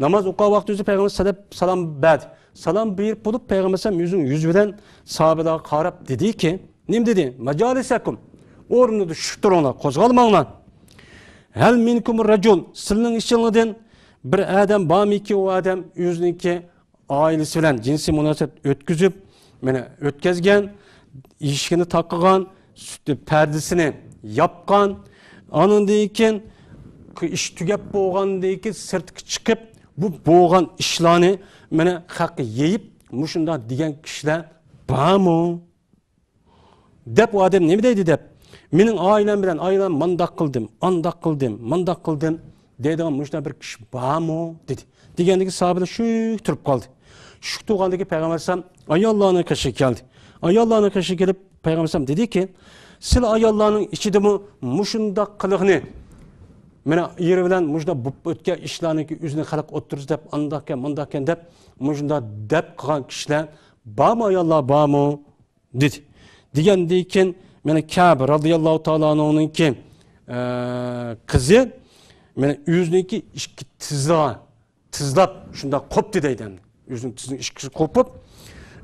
ناماز ئوقۇغان ۋاقتى ئۆزى پەيغەمبەر سەلەپ سالام بەردى. سالام بېرىپ بولۇپ پەيغەمبەر سەلەم ئۆزىنىڭ يۈزى بىلەن ساھابىلەرگە قاراپ دېدىكى، نېمە دېدى؟ ماجالىسەكۇم. ئورنىدا شۇ تۇرۇڭلار، قوزغالماڭلار. ھەل مىنكۇم رەجۇل، سىلىنىڭ ئىچىڭلاردىن بىر ئادەم بارمىكى، ئۇ ئادەم ئۆزىنىڭكى ئائىلىسى بىلەن جىنسىي مۇناسىۋەت ئۆتكۈزۈپ، مانا ئۆتكەزگەن، ئىشىكىنى تاقىغان، سۈت-، پەردىسىنى ياپقان، ئانىڭدىن كېيىن ئىش تۈگەپ بولغاندىن كېيىن سىرتقا چىقىپ، بۇ بولغان ئىشلارنى مانا خەققە يېيىپ، مۇشۇنداق دېگەن كىشىلەر بارمۇ؟ دەپ، ئۇ ئادەم نېمە دەيدۇ دەپ، مېنىڭ ئائىلەم بىلەن ئائىلەم مانداق قىلدىم، ئانداق قىلدىم، مانداق قىلدىم دەيدىغان مۇشۇنداق بىر كىشى بارمۇ؟ دېدى. دېگەندىكى ساھابىلەر شۈك تۇرۇپ قالدى. شۈك تۇرغاندىكى پەيغەمبەر ئەلەيھىسسالام ئاياللارنىڭ قېشىغا كەلدى. ئاياللارنىڭ قېشىغا كېلىپ پەيغەمبەر ئەلەيھىسسالام دېدىكى، سىلە ئاياللارنىڭ ئىچىدىمۇ مۇشۇنداق قىلىقنى، مانا ئېرى بىلەن مۇشۇنداق بولۇپ ئۆتكەن ئىشلارنىڭكى ئۆزىنى خەلق ئوتتۇرىسىدا دەپ، ئانداقكەن، مۇنداقكەن دەپ، مۇشۇنداق دەپ قىلغان كىشىلەر بارمۇ، ئاياللار بارمۇ؟ دېدى. دېگەندىن كېيىن، مانا كەب رازىياللاھۇ تائالا ئەنھۇنىڭكى، ئە، قىزى، مانا ئۆزىنىڭكى ئىككى تىزىغا، تىزلاپ شۇنداق قوپتى دەيدۇ ئەمدى. ئۆزىنىڭ تىزىنىڭ ئىككىسى قوپۇپ،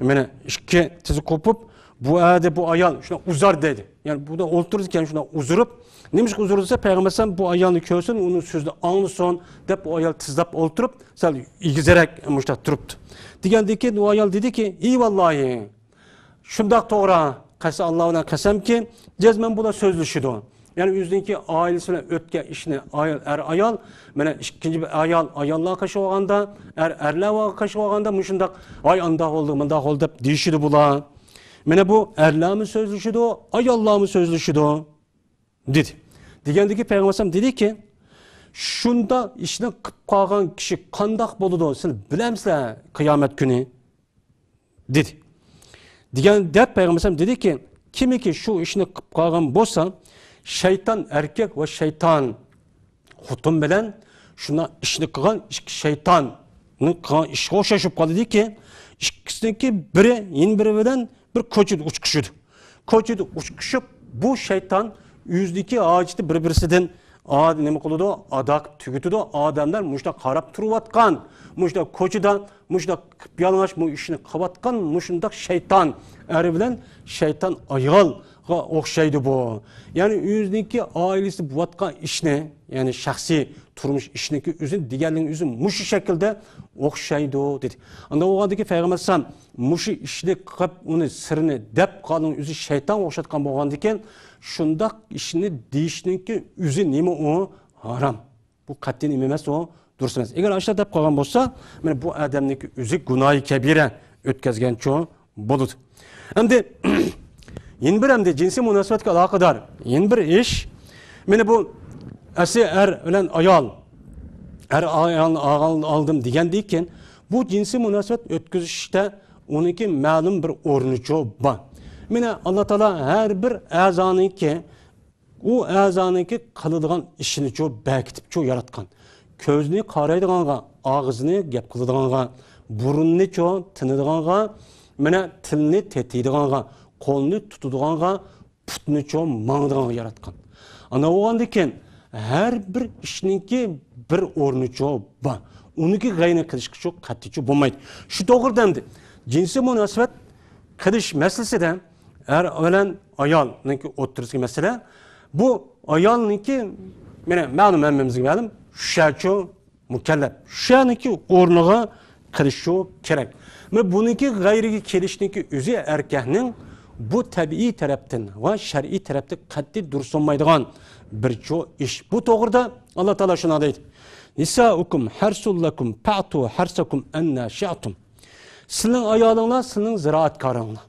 مانا ئىككى تىزى قوپۇپ، بۇ ئەدە بۇ ئايال شۇنداق ئۇزار دەيدۇ. يەنى بۇ ئولتۇرىدىكەن شۇنداق ئۇزۇرۇپ، نېمىشقا ئۇزۇر دېسە، پەيغەمبەر ئەلەيھىسسالام بۇ ئايالنى كۆرسۇن، ئۇنىڭ سۆزىنى ئاڭلىسۇن دەپ، بۇ ئايال تىزلاپ ئولتۇرۇپ، سەل ئېگىزرەك مۇشۇنداق تۇرۇپتۇ. دېگەندىن كېيىن ئۇ ئايال دېدىكى، ئى ۋاللاھى، شۇنداق توغرا، قەسەم، ئاللا بىلەن قەسەمكى، جەزمەن بۇلار سۆزلىشىدۇ. يەنى ئۆزىنىڭكى ئائىلىسى بىلەن ئۆتكەن ئىشنى ئايال، ئەر ئايال، مانا ئىككىنچى بىر ئايال، ئاياللار قېشىغا بولغاندا، ئەر، ئەرلەر قېشىغا بولغاندا مۇشۇنداق، ۋاي ئانداق بولدى، مۇنداق بولدى دەپ دېيىشىدۇ بۇلار. مانا بۇ ئەرلەرمۇ سۆزلىشىدۇ، ئاياللارمۇ سۆزلىشىدۇ، دېدى. دېگەندىكى پەيغەمبەر ئەلەيھىسسالام دېدىكى، شۇنداق ئىشنى قىلىپ قالغان كىشى قانداق بولىدۇ، سىلەر بىلەمسىلەر قىيامەت كۈنى؟ دېدى. دېگەن دەپ پەيغەمبەر ئەلەيھىسسالام دېدىكى، كىمكى شۇ ئىشنى قىلىپ قالغان بولسا، شەيتان ئەركەك ۋە شەيتان خوتۇن بىلەن شۇنداق ئىشنى قىلغان ئىككى شەيتاننىڭ قىلغان ئىشىغا ئوخشاش بولۇپ قالىدۇكى، ئىككىسىنىڭكى بىرى يەنە بىرى بىلەن بىر كوچىدا ئۇچرىشىدۇ. كوچىدا ئۇچرىشىپ، بۇ شەيتان ئۆزىدىكى ھاجىتى بىر-بىرسىدىن ئا-، نېمە قىلىدۇ؟ ئادا قىلىپ تۈگىتىدۇ. ئادەملەر مۇشۇنداق قاراپ تۇرۇۋاتقان، مۇشۇنداق كوچىدا، مۇشۇنداق قىپيالىڭاچ بۇ ئىشنى قىلىۋاتقان مۇشۇنداق شەيتان ئەر بىلەن شەيتان ئايال ئوخشايدۇ بۇ. يەنى ئۆزىنىڭكى ئائىلىسىدە بولۇۋاتقان ئىشنى، يەنى شەخسىي تۇرمۇش ئىشىنىڭكى ئۆزىنى دېگەنلىكىنىڭ ئۆزى مۇشۇ شەكىلدە ئوخشايدۇ دېدى. ئانداق بولغاندىكىن پەيغەمبەر ئەلەيھىسسالام مۇشۇ ئىشنى قىلىپ، ئۇنى سىرىنى دەپ قالغان ئۆزى شەيتانغا ئوخشاتقان بولغاندىكىن، شۇنداق ئىشنى دېيىشنىڭكى ئۆزى نېمە ئۇ؟ ھارام. بۇ قەتئىي نېمە ئەمەس ئۇ، دۇرۇس ئەمەس. ئەگەر ئاشۇنداق دەپ قالغان بولسا، مانا بۇ ئادەمنىڭكى ئۆزى گۇناھى كەبىرە ئۆتكەزگەنچۇ بولىدۇ. ئەمدى يەنە بىر، ئەمدى جىنسىي مۇناسىۋەتكە ئالاقىدار يەنە بىر ئىش. مانا بۇ ئەسلى ئەر بىلەن ئايال، ئەر ئايالنى ئالغان، ئالدىم دېگەندىن كېيىن، بۇ جىنسىي مۇناسىۋەت ئۆتكۈزۈشتە ئۇنىڭكى مەلۇم بىر ئورنىچۇ بار. مانا ئاللا تائالا ھەر بىر ئەزانىڭكى ئۇ ئەزانىڭكى قىلىدىغان ئىشىنىچۇ بەكىتىپچۇ ياراتقان. كۆزنى قارايدىغانغا، ئاغزىنى گەپ قىلىدىغانغا، بۇرۇننىچۇ تىنىدىغانغا، مانا تىلنى تېتىيدىغانغا، قولنى تۇتىدىغانغا، پۇتنىچۇ ماڭىدىغانغا ياراتقان. ئانا بولغاندىكىن ھەر بىر ئىشنىڭكى بىر ئورنىچۇ بار. ئۇنىڭكى غەيرىنى قىلىشقىچۇ قەتئىيچۇ بولمايدۇ. شۇ توغرىدا ئەمدى جىنسىي مۇناسىۋەت قىلىش مەسىلىسىدە ئەر بىلەن ئايالنىڭكى ئوتتۇرىسىدىكى مەسىلە. بۇ ئايالنىڭكى، مانا، مەلۇم، ھەممىمىزگە مەلۇم، شۇشۇچۇ مۇكەللەپ، شۇشۇنىڭكى ئورنىغا قىلىشى كېرەك. مانا بۇنىڭكى غەيرىگە كېلىشنىڭكى ئۆزى ئەركەكنىڭ بۇ تەبىئىي تەرەپتىن ۋە شەرئىي تەرەپتىن قەتئىي دۇرۇس بولمايدىغان بىرچۇ ئىش. بۇ توغرىدا ئاللا تائالا شۇنداق دەيدۇ: نىسائۇكۇم ھەرسۇل لەكۇم فەئتۇ ھەرسەكۇم ئەننا شىئتۇم. سىلىنىڭ ئايالىڭلار سىلىنىڭ زىرائەتكارىڭلار.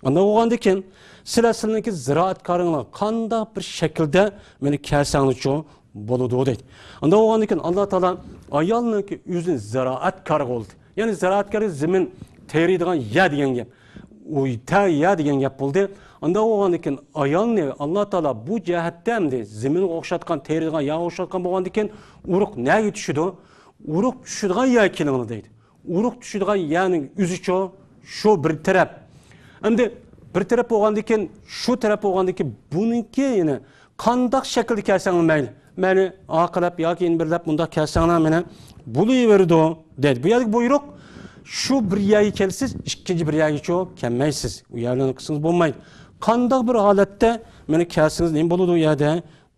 ئانداق بولغاندىكىن، سىلەر سىلىنىڭكى زىرائەتكارىڭلار قانداق بىر شەكىلدە مانا كەلسەڭلارچۇ بولىدۇ دەيدۇ. ئانداق بولغاندىكىن، ئاللا تائالا ئايالنىڭكى ئۆزىنى زىرائەتكار قىلدى. يەنى زىرائەتكار زېمىن تېرىيدىغان يەر دېگەن گەپ. ئۇ تە يەر دېگەن گەپ بولدى. ئانداق بولغاندىكىن، ئايالنى ئاللا تائالا بۇ جەھەتتە ئەمدى زېمىنغا ئوخشاتقان، تېرىيدىغان يەرگە ئوخشاتقان بولغاندىكىن، ئۇرۇق نەگە چۈشىدۇ؟ ئۇرۇق چۈشىدىغان يەرگە كېلىڭلار دەيدۇ. ئۇرۇق چۈشىدىغان يەرنىڭ ئۆزىچۇ شۇ بىر تەرەپ. ئەمدى بىر تەرەپ بولغاندىكىن، شۇ تەرەپ بولغاندىكىن، بۇنىڭكى يەنە قانداق شەكىلدە كەلسەڭلار مەيلى. مەيلى ئارقىلاپ ياكى يەنە بىرلەپ مۇنداق كەلسەڭلار مانا بولۇۋېرىدۇ دەيدۇ. بۇ يەردىكى بۇيرۇق، شۇ بىر يەرگە كېلىسىز، ئىككىنچى بىر يەرگىچۇ كەلمەيسىز. ئۇ يەرلەرنى قىلسىڭىز بولمايدۇ. قانداق بىر ھالەتتە مانا كەلسىڭىز نېمە بولىدۇ ئۇ يەردە؟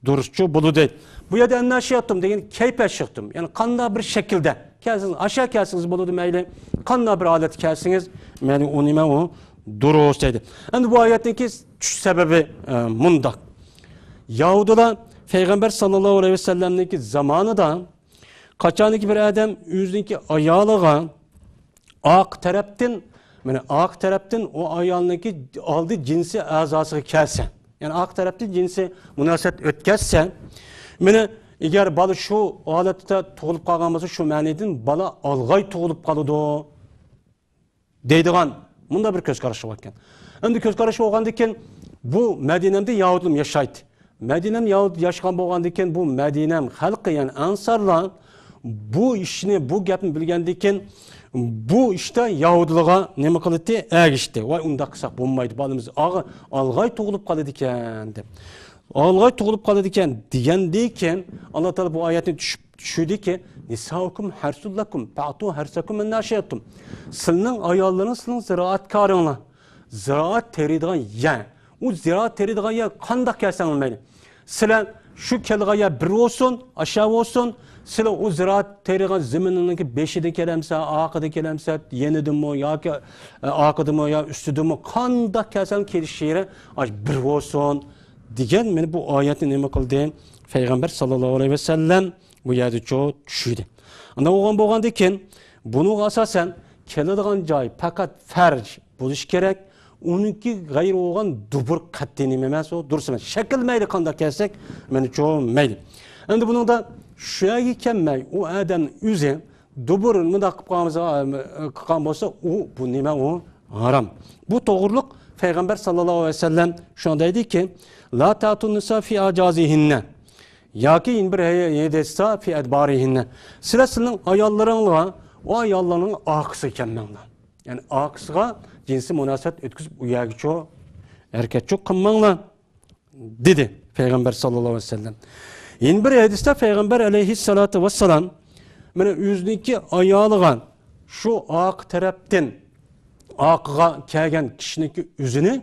دۇرۇسچۇ بولىدۇ دەيدۇ. بۇ يەردە ئەنناشىئتۇم دېگەن كەيپەشىقتۇم. يەنى قانداق بىر شەكىلدە كەلسىڭىز، ئاشا كەلسىڭىز بولىدۇ مەيلى. قانداق بىر ھالەتتە كەلسىڭىز مەيلى، ئۇ نېمە ئۇ؟ دۇرۇس دەيدۇ. ئەمدى بۇ ئايەتنىڭكى چۈشۈش سەۋەبى، ئە، مۇنداق. يەھۇدىيلار پەيغەمبەر ساللاللاھۇ ئەلەيھى ۋەسەللەمنىڭكى زامانىدا قاچانكى بىر ئادەم ئۆزىنىڭكى ئايالىغا ئارقا تەرەپتىن، مانا ئارقا تەرەپتىن ئۇ ئايالنىڭكى ئالدى جىنسىي ئەزاسىغا كەلسە، يەنى ئارقا تەرەپتىن جىنسىي مۇناسىۋەت ئۆتكەزسە، مانا ئەگەر بالا شۇ ھالەتتە تۇغۇلۇپ قالغان بولسا، شۇ مەنىدىن بالا ئالغاي تۇغۇلۇپ قالىدۇ دەيدىغان مۇنداق بىر كۆز قاراش بار ئىكەن. ئەمدى كۆز قاراش بولغاندىكىن، بۇ مەدىنەمدە يەھۇدىيلار ياشايتتى. مەدىنەم يەھۇدىي ياشىغان بولغاندىكىن، بۇ مەدىنەم خەلقى، يەنى ئەنسارلار بۇ ئىشنى، بۇ گەپنى بىلگەندىكىن، بۇ ئىشتا يەھۇدىيلارغا نېمە قىلدى؟ ئەگىشتى. ۋاي، ئۇنداق قىلساق بولمايدۇ، بالىمىز ئاغ-، ئالغاي تۇغۇلۇپ قالىدىكەن دەپ. ئالغاي تۇغۇلۇپ قالىدىكەن دېگەندىكىن، ئاللا تائالا بۇ ئايەتنى چۈشۈپ، چۈشۈردىكى، نىسائۇكۇم ھەرسۇل لەكۇم، فەئتۇ ھەرسەكۇم ئەننا شىئتۇم. سىلىنىڭ ئاياللىرىڭىز سىلىنىڭ زىرائەتكارىڭلار. زىرائەت تېرىيدىغان يەر. ئۇ زىرائەت تېرىيدىغان يەر قانداق كەلسەڭلار مەيلى. سىلەر شۇ كېلىدىغان يەر بىر بولسۇن، ئاشا بولسۇن، سىلەر ئۇ زىرائەت تېرىيدىغان زېمىننىڭكى بېشىدىن كېلەمسە، ئارقىدىن كېلەمسە، يېنىدىنمۇ ياكى، ئە، ئارقىدىنمۇ يا ئۈستىدىنمۇ، قانداق كەلسەڭ كېلىش يېرى ئاشۇ بىر بولسۇن دېگەن، مانا بۇ ئايەتنى نېمە قىلدى؟ پەيغەمبەر ساللاللاھۇ ئەلەيھى ۋەسەللەم بۇ يەردە چۇ-، چۈشۈردى. ئانداق بولغان بولغاندىكىن، بۇنىڭغا ئاساسەن كېلىدىغان جاي پەقەت پەرج بولۇشى كېرەك. ئۇنىڭكى غەيرى بولغان دۇبۇر قەتئىي نېمە ئەمەس، ئۇ دۇرۇس ئەمەس. شەكىل مەيلى قانداق كەلسەك، مانا چۇ مەيلى. ئەمدى بۇنىڭدا شۇ يەرگە كەلمەي، ئۇ ئادەمنىڭ ئۆزى دۇبۇر مۇنداق قىلىپ قالغان بولسا، قىلغان بولسا، ئۇ، بۇ نېمە ئۇ؟ ھارام. بۇ توغرۇلۇق پەيغەمبەر ساللاللاھۇ ئەلەيھى ۋەسەللەم شۇنداق دەيدىكى، لا تەئتۇن نىسا فى ئەجازىھىننە. ياكى يەنە بىر ھەدىستە فى ئەدبارىھىننە. سىلەر سىلىنىڭ ئاياللىرىڭلارغا، ئۇ ئاياللارنىڭ ئارقىسىغا كەلمەڭلار. يەنى ئارقىسىغا جىنسىي مۇناسىۋەت ئۆتكۈزۈپ، ئۇ يەرگىچۇ ھەرىكەتچۇ قىلماڭلار، دېدى پەيغەمبەر ساللاللاھۇ ئەلەيھى ۋەسەللەم. يەنە بىر ھەدىستە پەيغەمبەر ئەلەيھىسسالاتۇ ۋەسسالام، مانا ئۆزىنىڭكى ئايالىغا شۇ ئارقا تەرەپتىن ئارقىغا كەلگەن كىشىنىڭكى ئۆزىنى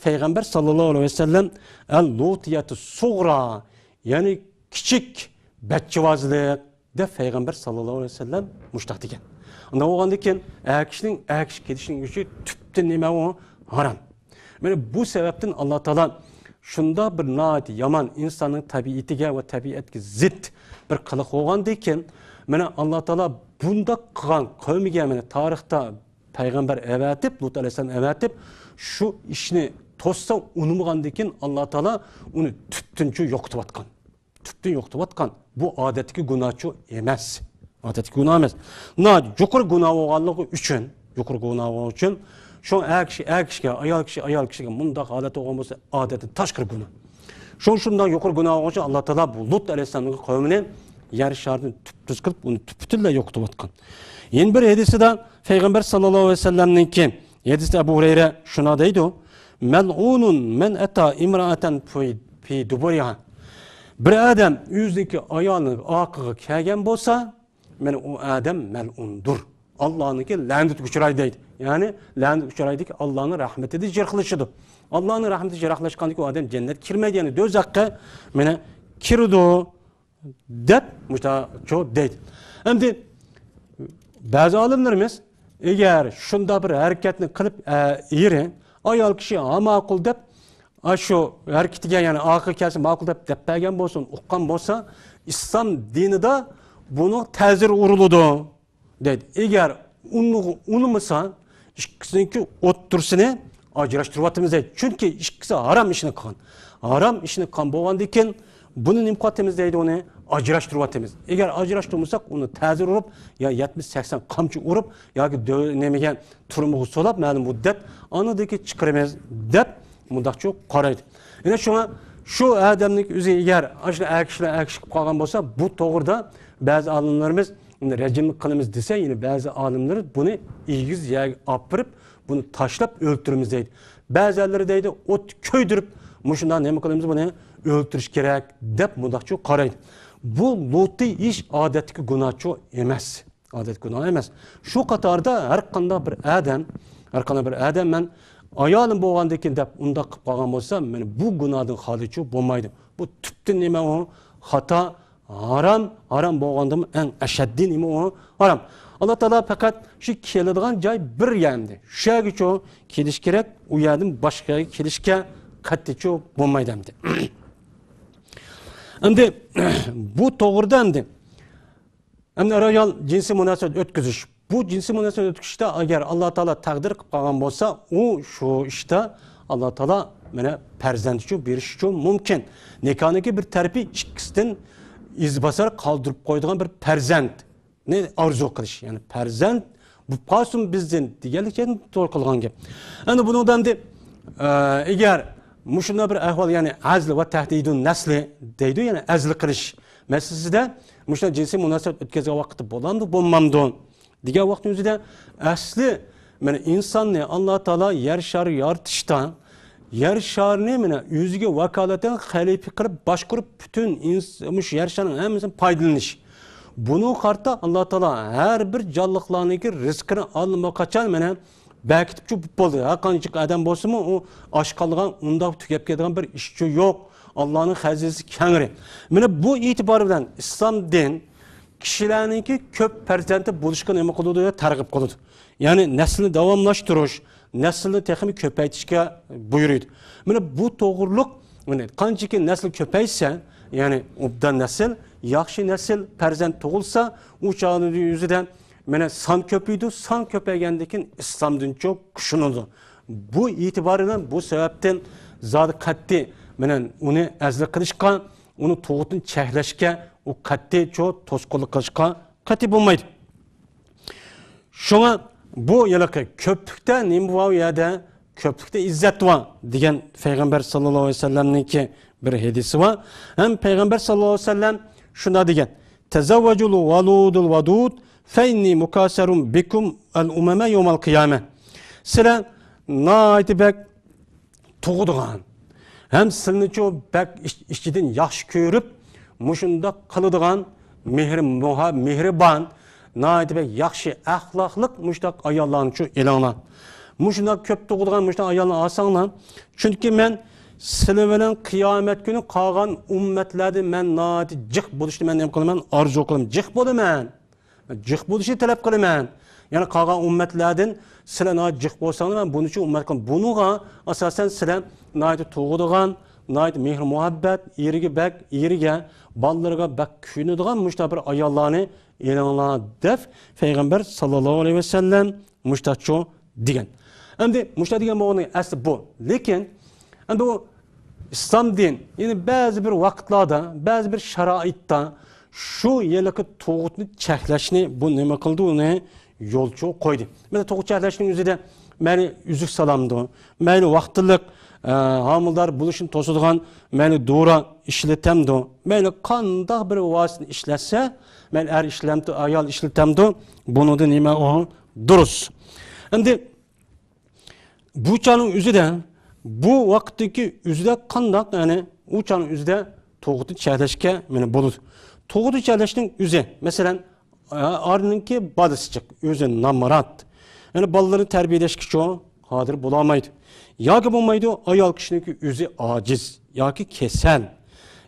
پەيغەمبەر ساللاللاھۇ ئەلەيھى ۋەسەللەم، ئەل لۇتىيەتۇ سۇغرا، يەنى كىچىك بەچچىۋازلىق، دەپ پەيغەمبەر ساللاللاھۇ ئەلەيھى ۋەسەللەم مۇشۇنداق دېگەن. ئۇنداق بولغاندىن كېيىن ئەر كىشىنىڭ ئەر كىشىگە كېلىشىنىڭ ئىشى تۈپتىن نېمە ئۇ؟ ھارام. مانا بۇ سەۋەبتىن ئاللا تائالا شۇنداق بىر ناھايىتى يامان ئىنساننىڭ تەبىئىتىگە ۋە تەبىئەتكە زىت بىر قىلىق بولغاندىن كېيىن، مانا ئاللا تائالا بۇنداق قىلغان قەۋمىگە، مانا تارىختا پەيغەمبەر ئەۋەتىپ، لۇت ئەلەيھىسسالام ئەۋەتىپ، شۇ ئىشنى توسسا، ئۇنىمىغاندىن كېيىن ئاللا تائالا ئۇنى تۈپتىنچۇ يوقىتىۋاتقان. تۈپتىن يوقىتىۋاتقان. بۇ ئادەتتىكى گۇناھچۇ ئەمەس. ئادەتتىكى گۇناھ ئەمەس. ناھايىتى يۇقىرى گۇناھ بولغانلىقى ئۈچۈن، يۇقىرى گۇناھ بولغان ئۈچۈن، شۇ ئەر كىشى ئەر كىشىگە، ئايال كىشى ئايال كىشىگە مۇنداق ھالەت بولغان بولسا، ئادەتتىن تاشقىرى گۇناھ. شۇ شۇنداق يۇقىرى گۇناھ بولغان ئۈچۈن ئاللا تائالا بۇ لۇت ئەلەيھىسسالامنىڭ قەۋمىنى يەر شارىدىن تۈپتۈز قىلىپ، ئۇنى تۈپتۈنلەي يوقىتىۋاتقان. يەنە بىر ھەدىسىدە پەيغەمبەر ساللاللاھۇ ئەلەيھى ۋەسەللەمنىڭكى ھەدىسىدە ئەبۇ ھۇرەيرە شۇنداق دەيدۇ: مەلئۇنۇن مەن ئەتا ئىمرائەتەن فى، فى دۇبۇرىھا. بىر ئادەم ئۆزىنىڭكى ئايالىنىڭ ئارقىغا كەلگەن بولسا، مانا ئۇ ئادەم مەلئۇندۇر. ئاللانىڭكى لەنىتىگە ئۇچرايدۇ دەيدۇ. يەنى لەنەتكە ئۇچرايدۇكى ئاللانىڭ رەھمىتىدىن يىراقلىشىدۇ. ئاللانىڭ رەھمىتىدىن يىراقلاشقاندىكى ئۇ ئادەم جەننەتكە كىرمەيدۇ، يەنى دوزاخقا مانا كىرىدۇ دەپ مۇشۇنداقچۇ دەيدۇ. ئەمدى بەزى ئالىملىرىمىز ئەگەر شۇنداق بىر ھەرىكەتنى قىلىپ، ئە، ئېرى، ئايال كىشى ھا ماقۇل دەپ، ئاشۇ ھەرىكىتىگە، يەنى ئارقىغا كەلسە ماقۇل دەپ، دەپ بەرگەن بولسۇن، ئۇققان بولسا، ئىسلام دىنىدا بۇنىڭ تەزىرى ئۇرۇلىدۇ دەيدۇ. ئەگەر ئۇنى، ئۇنىمىسا، ئىككىسىنىڭكى ئوتتۇرىسىنى ئاجراشتۇرۇۋاتىمىز دەيدۇ. چۈنكى ئىككىسى ھارام ئىشنى قىلغان. ھارام ئىشنى قىلغان بولغاندىن كېيىن بۇنى نېمە قىلىۋاتىمىز دەيدۇ، ئۇنى ئاجراشتۇرۇۋاتىمىز. ئەگەر ئاجراشتۇرمىساق، ئۇنى تەزىر ئۇرۇپ، يا يەتمىش سەكسەن قامچا ئۇرۇپ، ياكى دۆ-، نېمىگە، تۈرمىگە سولاپ، مەلۇم مۇددەت، ئاندىن كېيىن چىقىرىمىز دەپ مۇنداقچۇ قارايدۇ. يەنە شۇڭا شۇ ئادەمنىڭ ئۆزى ئەگەر ئاشۇ ئەر كىشىلەر ئەر كىشى قىلىپ قالغان بولسا، بۇ توغرىدا بەزى ئالىملىرىمىز رەجىم قىلىمىز دېسە، يەنە بەزى ئالىملىرى بۇنى ئېگىز يەرگە ئاپىرىپ، بۇنى تاشلاپ ئۆلتۈرىمىز دەيدۇ. بەزىلىرى دەيدۇ، ئوتتا كۆيدۈرۈپ، مۇشۇنداق نېمە قىلىمىز، بۇنى ئۆلتۈرۈش كېرەك دەپ مۇنداقچۇ قارايدۇ. بۇ لۇتىي ئىش ئادەتتىكى گۇناھچۇ ئەمەس. ئادەتتىكى گۇناھ ئەمەس. شۇ قاتاردا ھەر قانداق بىر ئادەم، ھەر قانداق بىر ئادەم مەن ئايالىم بولغاندىن كېيىن دەپ ئۇنداق قىلىپ قالغان بولسا، مانا بۇ گۇناھتىن خالىيچۇ بولمايدۇ. بۇ تۈپتىن نېمە ئۇ؟ خاتا، ھارام، ھارام بولغاندىمۇ ئەڭ ئەشەددىي نېمە ئۇ؟ ھارام. ئاللا تائالا پەقەت شۇ كېلىدىغان جاي بىر يەر ئەمدى. شۇ يەرگىچۇ كېلىش كېرەك، ئۇ يەردىن باشقا يەرگە كېلىشكە قەتئىيچۇ بولمايدۇ ئەمدى. ئەمدى بۇ توغرىدا ئەمدى، ئەمدى ئەر-ئايال جىنسىي مۇناسىۋەت ئۆتكۈزۈش. بۇ جىنسىي مۇناسىۋەت ئۆتكۈزۈشتە ئەگەر ئاللا تائالا تەقدىر قىلىپ قالغان بولسا، ئۇ شۇ ئىشتا ئاللا تائالا مانا پەرزەنتچۇ بېرىشىچۇ مۇمكىن. نىكاھنىڭكى بىر تەرىپى ئىككىسىدىن ئىزباسار قالدۇرۇپ قويىدىغان بىر پەرزەنتنى ئارزۇ قىلىش. يەنى پەرزەنت بولۇپ قالسۇن بىزدىن دېگەنلىك توغرا قىلغان گەپ. ئەمدى بۇنىڭدا ئەمدى، ئە، ئەگەر مۇشۇنداق بىر ئەھۋال، يەنى ئەزل ۋە تەھدىدۇن نەسلى دەيدۇ، يەنى ئەزل قىلىش مەسىلىسىدە مۇشۇنداق جىنسىي مۇناسىۋەت ئۆتكۈزگەن ۋاقىتتا بولامدۇ، بولمامدۇ؟ دېگەن ۋاقىتنىڭ ئۆزىدە ئەسلى، مانا، ئىنساننى ئاللا تائالا يەر شارى يارىتىشتا، يەر شارىنى، مانا، ئۆزىگە ۋاكالىتەن خەلىپە قىلىپ باشقۇرۇپ، پۈتۈن ئىنس-، مۇشۇ يەر شارىنىڭ ھەممىسىنى پايدىلىنىش. بۇنىڭغا قارىتا ئاللا تائالا ھەر بىر جانلىقلارنىڭكى رىزقىنى ئاللىماقاچان، مانا، بەركىتىپچۇ بولدى. ھەر قانچە ئادەم بولسىمۇ، ئۇ ئاچ قالىدىغان، ئۇنداق تۈگەپ كېتىدىغان بىر ئىشچۇ يوق. ئاللانىڭ خەزىنىسى كەڭرى. مانا بۇ ئېتىبار بىلەن ئىسلام دىن كىشىلەرنىڭكى كۆپ پەرزەنتى بولۇشقا نېمە قىلىدۇ؟ تەرغىب قىلىدۇ. يەنى نەسىلنى داۋاملاشتۇرۇش، نەسىلنى تېخىمۇ كۆپەيتىشكە بۇيرۇيدۇ. مانا بۇ توغرۇلۇق، مانا قانچىكى نەسىل كۆپەيسە، يەنى ئوبدان نەسىل، ياخشى نەسىل، پەرزەنت تۇغۇلسا، ئۇ چاغنىڭ ئۆزىدە مانا سان كۆپىيىدۇ، سان كۆپەيگەندىن كېيىن ئىسلام دىنچۇ كۈچلىنىدۇ. بۇ ئېتىبار بىلەن، بۇ سەۋەبتىن زادى قەتئىي مانا ئۇنى ئەزلى قىلىشقا، ئۇنى تۇغۇتىنى چەكلەشكە، ئۇ قەتئىيچۇ توسقۇنلۇق قىلىشقا قەتئىي بولمايدۇ. شۇڭا بۇ ھېلىقى كۆپلۈكتە نېمە بار ئۇ يەردە؟ كۆپلۈكتە ئىززەت بار دېگەن پەيغەمبەر ساللاللاھۇ ئەلەيھى ۋەسەللەمنىڭكى بىر ھەدىسى بار. ھەم پەيغەمبەر ساللاللاھۇ ئەلەيھى ۋەسەللەم شۇنداق دېگەن: تزوجوا الولود الودود فإني مكاثر بكم الأمم يوم القيامة. سىلەر ناھايىتى بەك تۇغىدىغان، ھەم سىلنىچۇ بەك ئىچ-، ئىچىدىن ياخشى كۆرۈپ، مۇشۇنداق قىلىدىغان مېھرى مۇھا-، مېھرىبان، ناھايىتى بەك ياخشى ئەخلاقلىق مۇشۇنداق ئاياللارنىچۇ ئېلىڭلار. مۇشۇنداق كۆپ تۇغىدىغان مۇشۇنداق ئايالنى ئالساڭلار، چۈنكى مەن سىلەر بىلەن قىيامەت كۈنى قالغان ئۈممەتلەردىن مەن ناھايىتى جىق بولۇشنى مەن نېمە قىلىمەن؟ ئارزۇ قىلىمەن. جىق بولىمەن. جىق بولۇشنى تەلەپ قىلىمەن. يەنى قالغان ئۈممەتلەردىن سىلەر ناھايىتى جىق بولساڭلار، مەن بۇنىڭ ئۈچۈن ئۈممەت قىلىمەن. بۇنىڭغا ئاساسەن سىلەر ناھايىتى تۇغىدىغان، ناھايىتى مېھىر-مۇھەببەت، ئېرىگە بەك، ئېرىگە، بالىلىرىغا بەك كۆيۈنىدىغان مۇشۇنداق بىر ئاياللارنى ئېلىڭلار دەپ پەيغەمبەر ساللاللاھۇ ئەلەيھى ۋەسەللەم مۇشتاچۇ دېگەن. ئەمدى مۇشتا دېگەن بولغىنى ئەسلى بۇ. لېكىن ئەمدى بۇ ئىسلام دىن، يەنى بەزى بىر ۋاقىتلاردا، بەزى بىر شارائىتتا شۇ ھېلىقى تۇغۇتنى چەكلەشنى بۇ نېمە قىلدى، ئۇنى يولچۇ قويدى. مەسىلەن، تۇغۇت چەكلەشنىڭ ئۆزىدە مەيلى ئۈزۈك سالامدۇ، مەيلى ۋاقىتلىق، ئە، ھامىلىدار بولۇشنى توسىدىغان مەيلى دورا ئىشلىتەمدۇ، مەيلى قانداق بىر ۋاسىتىنى ئىشلەتسە، مەيلى ئەر ئىشلەمدۇ، ئايال ئىشلىتەمدۇ، بۇنىڭدا نېمە ئۇ دۇرۇس. ئەمدى بۇ چاغنىڭ ئۆزىدە، بۇ ۋاقىتتىكى ئۆزىدە قانداق، يەنى ئۇ چاغنىڭ ئۆزىدە تۇغۇتنى چەكلەشكە مانا بولىدۇ. تۇغۇتنى چەكلەشنىڭ ئۆزى، مەسىلەن، ئارنىڭكى بالىسى جىق، ئۆزى نامرات. يەنى بالىلىرىنى تەربىيەلەشكىچۇ قادىر بولالمايدۇ. ياكى بولمايدۇ، ئايال كىشىنىڭكى ئۆزى ئاجىز ياكى كېسەل.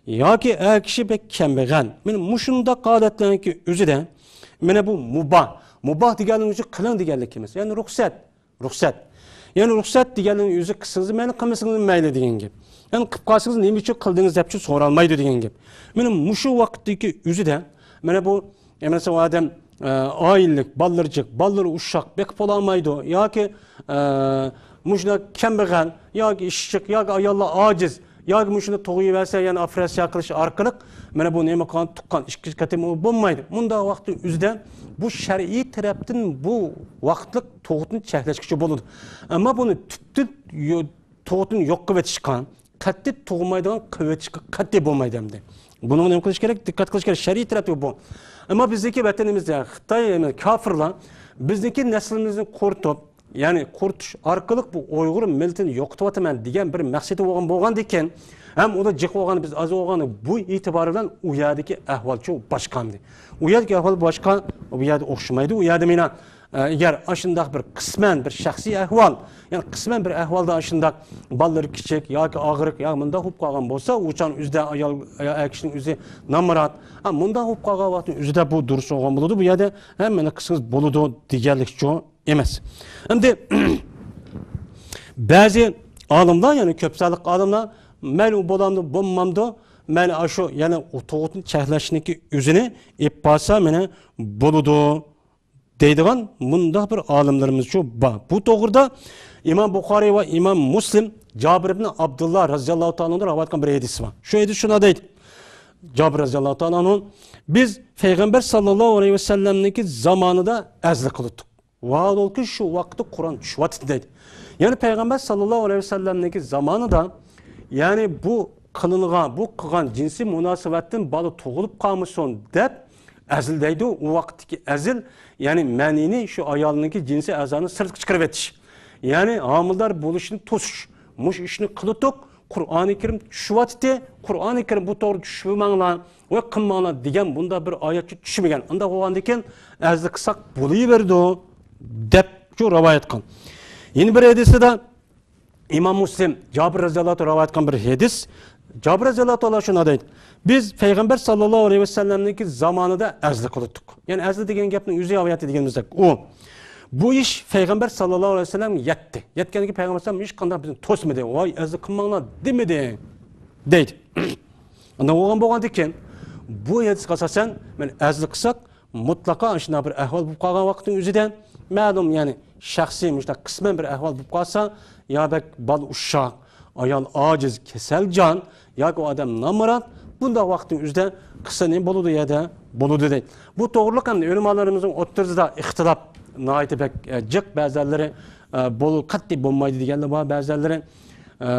ياكى ئەر كىشى بەك كەمبەغەل. مانا مۇشۇنداق ھالەتلەرنىڭكى ئۆزىدە مانا بۇ مۇباھ. مۇباھ دېگەننىڭ ئۆزى قىلىڭ دېگەنلىك ئەمەس. يەنى رۇخسەت. رۇخسەت. يەنى رۇخسەت دېگەننىڭ ئۆزى قىلسىڭىز مەيلى، قىلمىسىڭىز مەيلى دېگەن گەپ. يەنى قىلىپ قالسىڭىز نېمە ئۈچۈن قىلدىڭىز دەپچۇ سورالمايدۇ دېگەن گەپ. مانا مۇشۇ ۋاقىتتىكى ئۆزىدە مانا بۇ، يەنى مەسىلەن، ئۇ ئادەم، ئە، ئائىلىلىك، بالىلىرى جىق، بالىلىرى ئۇششاق، بېقىپ بولالمايدۇ ياكى، ئە، مۇشۇنداق كەمبەغەل ياكى ئىششىق ياكى ئاياللار ئاجىز ياكى مۇشۇنى تۇغۇۋەرسە، يەنە ئوپېراتسىيە قىلىش ئارقىلىق مانا بۇ نېمە قىلغان، تۇغقان ئىككى قېتىم بولمايدۇ. مۇنداق ۋاقىتنىڭ ئۆزىدە بۇ شەرئىي تەرەپتىن بۇ ۋاقىتلىق تۇغۇتنى چەكلەشكىچە بولىدۇ. ئەمما بۇنى تۈپتىن يو-، تۇغۇتنى يوق قىلىۋېتىشقا، قەتئىي تۇغمايدىغان قىلىۋېتىشقا قەتئىي بولمايدۇ ئەمدى. بۇنىڭغا نېمە قىلىش كېرەك؟ دىققەت قىلىش كېرەك. شەرئىي تەرەپتە بۇ. ئەمما بىزنىڭكى ۋەتىنىمىزدە خىتاي، يەنى كاپىرلار بىزنىڭكى نەسلىمىزنى قۇرۇتۇپ، يەنى قۇرۇتۇش ئارقىلىق بۇ ئۇيغۇر مىللىتىنى يوقىتىۋاتىمەن دېگەن بىر مەقسىتى بولغان، بولغاندىكىن، ھەم ئۇدا جىق بولغان، بىز ئاز بولغان، بۇ ئېتىبارى بىلەن ئۇ يەردىكى ئەھۋالچۇ باشقا ئەمدى. ئۇ يەردىكى ئەھۋال باشقا، بۇ يەردە ئوخشىمايدۇ. ئۇ يەردە مېنىڭ، ئە، ئەگەر ئاشۇنداق بىر قىسمەن بىر شەخسىي ئەھۋال، يەنى قىسمەن بىر ئەھۋالدا ئاشۇنداق بالىلىرى كىچىك ياكى ئاغرىق يا مۇنداق بولۇپ قالغان بولسا، ئۇ چاغنىڭ ئۆزىدە ئايال، ئەر كىشىنىڭ ئۆزى نامرات. ھە، مۇنداق بولۇپ قالغان ۋاقىتنىڭ ئۆزىدە بۇ دۇرۇس بولغان بولىدۇ. بۇ يەردە ھەممىنى قىلسىڭىز بولىدۇ دېگەنلىكچۇ ئەمەس. ئەمدى بەزى ئالىملار، يەنى كۆپ سانلىق ئالىملار، مەيلى ئۇ بولامدۇ، بولمامدۇ، مەيلى ئاشۇ، يەنى ئۇ تۇغۇتنى چەكلەشنىڭكى ئۆزىنى ئېلىپ بارسا، مانا بولىدۇ دەيدىغان مۇنداق بىر ئالىملىرىمىزچۇ بار. بۇ توغرىدا ئىمام بۇخارىي ۋە ئىمام مۇسلىم جابىر ئىبن ئابدۇللا رەزىياللاھۇ تائالا ئانھۇدىن رىۋايەت قىلغان بىر ھەدىسى بار. شۇ ھەدىس شۇنداق دەيدۇ. جابىر رەزىياللاھۇ تائالا ئانھۇ، بىز پەيغەمبەر ساللاللاھۇ ئەلەيھى ۋەسەللەمنىڭكى زامانىدا ئەزلىك قىلدۇق. ۋاھالبۇلكى شۇ ۋاقىتتا قۇرئان چۈشۈۋاتىدۇ دەيدۇ. يەنى پەيغەمبەر ساللاللاھۇ ئەلەيھى ۋەسەللەمنىڭكى زامانىدا، يەنى بۇ قىلىنغان، بۇ قىلغان جىنسىي مۇناسىۋەتتىن بالا تۇغۇلۇپ قالمىسۇن دەپ ئەزىل دەيدۇ. ئۇ ۋاقىتتىكى ئەزىل، يەنى مەنىنى شۇ ئايالنىڭكى جىنسىي ئەزانى سىرتقا چىقىرىۋېتىش. يەنى ھامىلىدار بولۇشنى توسۇش. مۇشۇ ئىشنى قىلىتۇق، قۇرئانى كەرىم چۈشۈۋاتىتى، قۇرئانى كەرىم بۇ توغرا چۈشۈرمەڭلار ۋە قىلماڭلار دېگەن بۇنداق بىر ئايەتچە چۈشمىگەن. ئۇنداق بولغاندىكىن ئەزلىك قىلساق بولۇۋېرىدۇ دەپ شۇ رىۋايەت قىلغان. يەنە بىر ھەدىستە ئىمام مۇسلىم جابىر رەزىياللاھۇ تائالا رىۋايەت قىلغان بىر ھەدىس. جابىر رەزىياللاھۇ تائالا شۇنداق دەيدۇ. بىز پەيغەمبەر ساللاللاھۇ ئەلەيھى ۋەسەللەمنىڭكى زامانىدا ئەزلىك قىلدۇق. يەنى ئەزلىك دېگەن گەپنىڭ ئۆزى ھاياتى دېگىنىمىزدەك ئۇ. بۇ ئىش پەيغەمبەر ساللاللاھۇ ئەلەيھى ۋەسەللەمگە يەتتى. يەتكەندىن كېيىن پەيغەمبەر ئەلەيھىسسالام ھېچقانداق بىزنى توسمىدى. ۋاي، ئەزلىك قىلماڭلار دېمىدى. دەيدۇ. ئانداق بولغان بولغاندىكىن، بۇ ھەدىسكە ئاساسەن، مەن ئەزلىك قىلساق، مۇتلەقا شۇنداق بىر ئەھۋال بولۇپ قالغان ۋاقىتنىڭ ئۆزىدە، مەلۇم، يەنى شەخسىي مۇشۇنداق قىسمەن بىر ئەھۋال بولۇپ قالسا، يا بەك بالا ئۇششاق، ئايال ئاجىز، كېسەلجان ياكى ئۇ ئادەم نامرات، بۇنداق ۋاقىتنىڭ ئۆزىدە قىلسا نېمە بولىدۇ يا دە بولىدۇ دەيدۇ. بۇ توغرىلىق ئەمدى ئۆلىمالىرىمىزنىڭ ئوتتۇرىسىدا ئىختىلاپ ناھايىتى بەك، ئە، جىق. بەزىلەرلىرى، ئە، بول-، قەتئىي بولمايدۇ دېگەنلەر بار، بەزىلەرلىرى، ئە،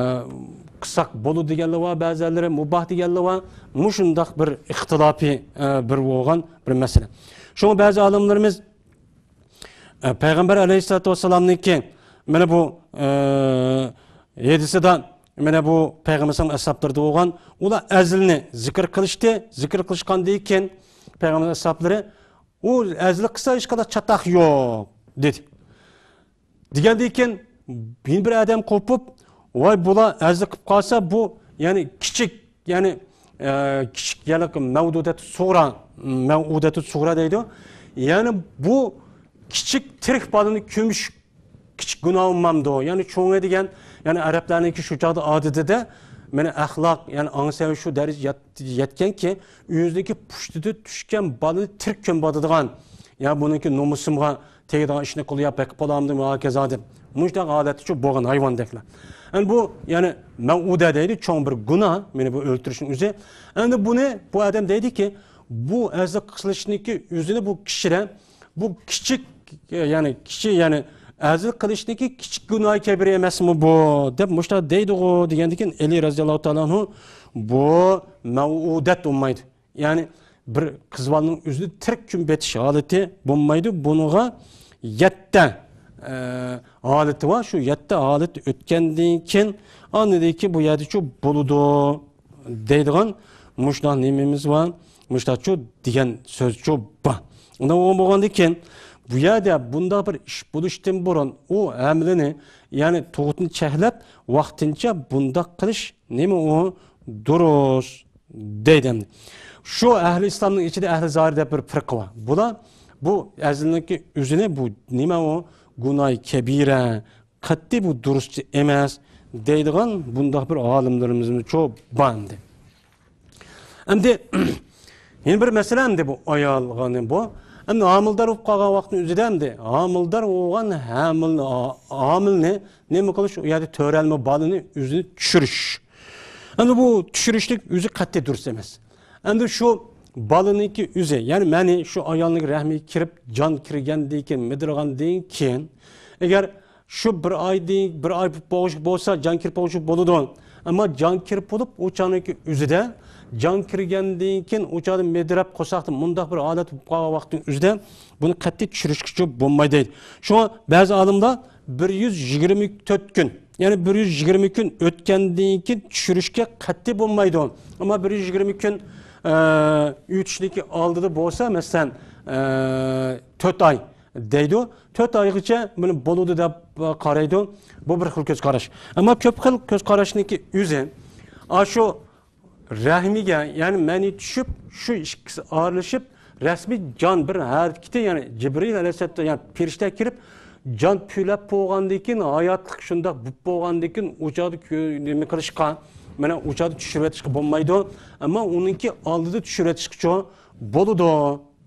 قىلساق بولىدۇ دېگەنلەر بار، بەزىلەرلىرى مۇباھ دېگەنلەر بار. مۇشۇنداق بىر ئىختىلاپى، ئە، بىر بولغان بىر مەسىلە. شۇڭا بەزى ئالىملىرىمىز ئە، پەيغەمبەر ئەلەيھىسسالاتۇ ۋەسسالامنىڭكى مانا بۇ، ئە، ھەدىسىدا، مانا بۇ پەيغەمبەرنىڭ ئەسھابلىرىدا بولغان، ئۇلار ئەزلىنى زىكىر قىلىشتى، زىكىر قىلىشقاندىن كېيىن پەيغەمبەر ئەسھابلىرى، «ئۇ ئەزلى قىلسا ھېچقانداق چاتاق يوق» دېدى. دېگەندىن كېيىن يەنە بىر ئادەم قوپۇپ، ۋاي، بۇلار ئەزىز قىلىپ قالسا، بۇ، يەنى كىچىك، يەنى، ئە، كىچىك، يەنى مەۋدۇدەت سۇغرا، مەۋدۇدەت سۇغرا دەيدۇ. يەنى بۇ كىچىك تىرىك بالىنى كۆمۈش كىچىك گۇناھ بولمامدۇ؟ يەنى چوڭى دېگەن، يەنى ئەرەبلەرنىڭكى شۇ چاغدا ئادىتىدە، مانا ئەخلاق، يەنى ئاڭ سەۋىيە شۇ دەرىجىگە يەت-، يەتكەنكى، ئۆزىنىڭكى پۇشتىدا چۈشكەن بالىنى تىرىك كۆمۈۋاتىدىغان، يا بۇنىڭكى نومۇسۇمغا تېگىدىغان ئىشنى قىلىپ بېقىپ بولامدىم، ھاكازا دەپ. مۇشۇنداق ھالەتتىچۇ بولغان ھايۋاندەكلا. ئەمدى بۇ، يەنى مەۋئۇدە دەيدۇ، چوڭ بىر گۇناھ، مانا بۇ ئۆلتۈرۈشنىڭ ئۆزى. ئەمدى بۇنى، بۇ ئادەم دەيدىكى، بۇ ئەزىز قىلىشنىڭكى ئۆزىنى بۇ كىشىدە، بۇ كىچىك، يەنى كىچىك، يەنى ئەزىز قىلىشنىڭكى كىچىك گۇناھى كەبىرە ئەمەسمۇ بۇ، دەپ مۇشۇنداق دەيدىغۇ، دېگەندىن كېيىن ئەلى رەزىياللاھۇ تائالا ئەنھۇ، بۇ مەۋئۇدەت بولمايدۇ. يەنى بىر قىز بالىنىڭ ئۆزىنى تىرىك كۆمۈۋېتىش ھالىتى بولمايدۇ. بۇنىڭغا يەتتە، ئە، ھالىتى بار. شۇ يەتتە ھالىتى ئۆتكەندىن كېيىن، ئاندىن كېيىن بۇ يەردىچۇ بولىدۇ دەيدىغان مۇشۇنداق نېمىمىز بار. مۇشۇنداقچۇ دېگەن سۆزچۇ بار. ئۇنداق بولغاندىن كېيىن، بۇ يەردە بۇنداق بىر ئىش بولۇشتىن بۇرۇن ئۇ ھەملىنى، يەنى تۇغۇتنى چەكلەپ، ۋاقتىنچە بۇنداق قىلىش نېمە ئۇ دۇرۇس دەيدۇ ئەمدى. شۇ ئەھلى ئىسلامنىڭ ئىچىدە ئەھلى زاھىر دەپ بىر پىرقە بار. بۇلار بۇ ئەزىزنىڭكى ئۆزىنى بۇ نېمە ئۇ گۇناھى كەبىرە، قەتئىي بۇ دۇرۇسچە ئەمەس دەيدىغان بۇنداق بىر ئالىملىرىمىزمۇ چوپ بار ئەمدى. ئەمدى يەنە بىر مەسىلە ئەمدى بۇ ئايالغا نېمە بۇ؟ ئەمدى ھامىلىدار بولۇپ قالغان ۋاقىتنىڭ ئۆزىدە ئەمدى ھامىلىدار بولغان ھامىل-، ھامىلنى نېمە قىلىش، ئۇ يەردە تۆرەلمە بالىنى ئۆزىنى چۈشۈرۈش. ئەمدى بۇ چۈشۈرۈشلۈك ئۆزى قەتئىي دۇرۇس ئەمەس. ئەمدى شۇ بالىنىڭكى ئۆزى، يەنى مەنى شۇ ئايالنىڭ رەھمىگە كىرىپ، جان كىرگەندىن كېيىن، مىدىرغاندىن كېيىن، ئەگەر شۇ بىر ئايدىن، بىر ئاي بولغۇچە بولسا، جان كىرىپ بولغۇچە بولىدۇ. ئەمما جان كىرىپ بولۇپ، ئۇ چاغنىڭكى ئۆزىدە، جان كىرگەندىن كېيىن ئۇ چاغدا مىدىرەپ قورساقتا مۇنداق بىر ھالەت بولۇپ قالغان ۋاقىتنىڭ ئۆزىدە بۇنى قەتئىي چۈشۈرۈشكىچە بولمايدۇ دەيدۇ. شۇڭا بەزى ئالىملار بىر يۈز يىگىرمە تۆت كۈن، يەنى بىر يۈز يىگىرمە كۈن ئۆتكەندىن كېيىن چۈشۈرۈشكە قەتئىي بولمايدۇ. ئەمما بىر يۈز يىگىرمە كۈن، ئە، ئۆتۈشنىڭكى ئالدىدا بولسا، مەسىلەن، ئە، تۆت ئاي دەيدۇ. تۆت ئايغىچە بۇنى بولىدۇ دەپ قارايدۇ. بۇ بىر خىل كۆز قاراش. ئەمما كۆپ خىل كۆز قاراشنىڭكى ئۆزى، ئاشۇ رەھمىگە، يەنى مەنى چۈشۈپ، شۇ ئىككىسى ئارىلىشىپ، رەسمىي جان بىر ھەرىكىتى، يەنى جىبرىل ئەلەيھىسسالام، يەنى پەرىشتە كىرىپ، جان پۈۋلەپ بولغاندىن كېيىن، ھاياتلىق شۇنداق بولۇپ بولغاندىن كېيىن، ئۇ چاغدا كۆ-، نېمە قىلىشقا، مانا ئۇ چاغدا چۈشۈرۈۋېتىشقا بولمايدۇ. ئەمما ئۇنىڭكى ئالدىدا چۈشۈرۈۋېتىشقىچۇ بولىدۇ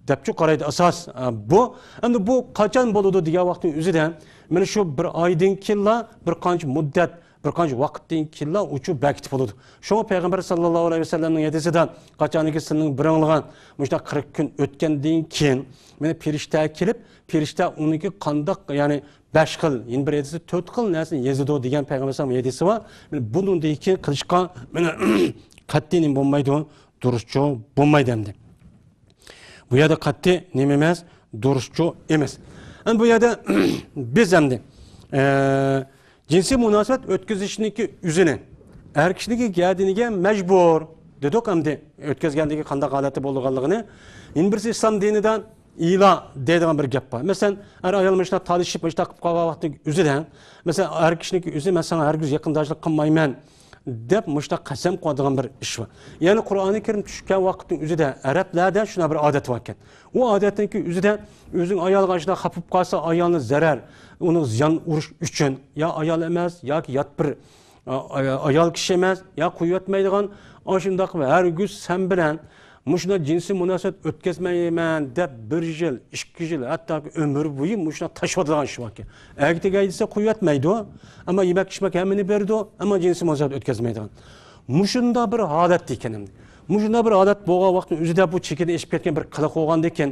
دەپچۇ قارايدۇ ئاساس. ئە، بۇ، ئەمدى بۇ قاچان بولىدۇ دېگەن ۋاقىتنىڭ ئۆزىدە، مانا شۇ بىر ئايدىن كېيىنلا بىر قانچە مۇددەت، بىر قانچە ۋاقىتتىن كېيىنلا ئۇچۇ بەكىتىپ بولىدۇ. شۇڭا پەيغەمبەر ساللاللاھۇ ئەلەيھى ۋەسەللەمنىڭ ھەدىسىدە، قاچانكى سىلىنىڭ بىرىڭلىغان مۇشۇنداق قىرىق كۈن ئۆتكەندىن كېيىن، مانا پەرىشتە كېلىپ، پەرىشتە ئۇنىڭكى قانداق، يەنى بەش خىل، يەنە بىر ھەدىسى تۆت خىل نەرسىنى يېزىدۇ دېگەن پەيغەمبەر ئەلەيھىسسالام ھەدىسى بار. مانا بۇنىڭدىن كېيىن قىلىشقا، مانا، قەتئىي نېمە بولمايدۇ، دۇرۇسچۇ بولمايدۇ ئەمدى. بۇ يەردە قەتئىي نېمە ئەمەس، دۇرۇسچۇ ئەمەس. ئەمدى بۇ يەردە بىز ئەمدى، ئە، جىنسىي مۇناسىۋەت ئۆتكۈزۈشنىڭكى ئۆزىنى ئەر كىشىنىڭكى گەدىنىگە مەجبۇر دېدۇق ئەمدى. ئۆتكۈزگەندىكى قانداق ھالەتتە بولىدىغانلىقىنى. يەنە بىرسى ئىسلام دىنىدا ئىلا دەيدىغان بىر گەپ بار. مەسىلەن، ئەر ئايال مۇشۇنداق تالىشىپ، مۇشۇنداق قىلىپ قالغان ۋاقتىنىڭ ئۆزىدە، مەسىلەن، ئەر كىشىنىڭكى ئۆزى، مەن ساڭا ھەرگىز يېقىنداشلىق قىلمايمەن دەپ مۇشۇنداق قەسەم قىلىدىغان بىر ئىش بار. يەنى قۇرئانى كەرىم چۈشكەن ۋاقىتنىڭ ئۆزىدە ئەرەبلەردە شۇنداق بىر ئادەت باركەن. ئۇ ئادەتنىڭكى ئۆزىدە ئۆزىنىڭ ئايالىغا شۇنداق خاپا بولۇپ قالسا، ئايالنى زەرەر، ئۇنىڭ زىيان ئۇرۇش ئۈچۈن، يا ئايال ئەمەس، ياكى يات بىر، ئا-، ئا-، ئايال كىشى ئەمەس، يا قويۇۋەتمەيدىغان، ئاشۇنداق ھەرگىز سەن بىلەن مۇشۇنداق جىنسىي مۇناسىۋەت ئۆتكۈزمەيمەن دەپ بىر يىل، ئىككى يىل، ھەتتاكى ئۆمۈر بويى مۇشۇنداق تاشلىۋاتىدىغان ئىش باركەن. ئەگىتىگەي دېسە قويۇۋەتمەيدۇ، ئەمما يېمەك ئىچمەك ھەممىنى بېرىدۇ، ئەمما جىنسىي مۇناسىۋەت ئۆتكۈزمەيدىغان. مۇشۇنداق بىر ھالەتتە ئىكەن ئەمدى. مۇشۇنداق بىر ھالەت بولغان ۋاقىتنىڭ ئۆزىدە بۇ چېكىدىن ئېشىپ كەتكەن بىر قىلىق بولغاندىكىن،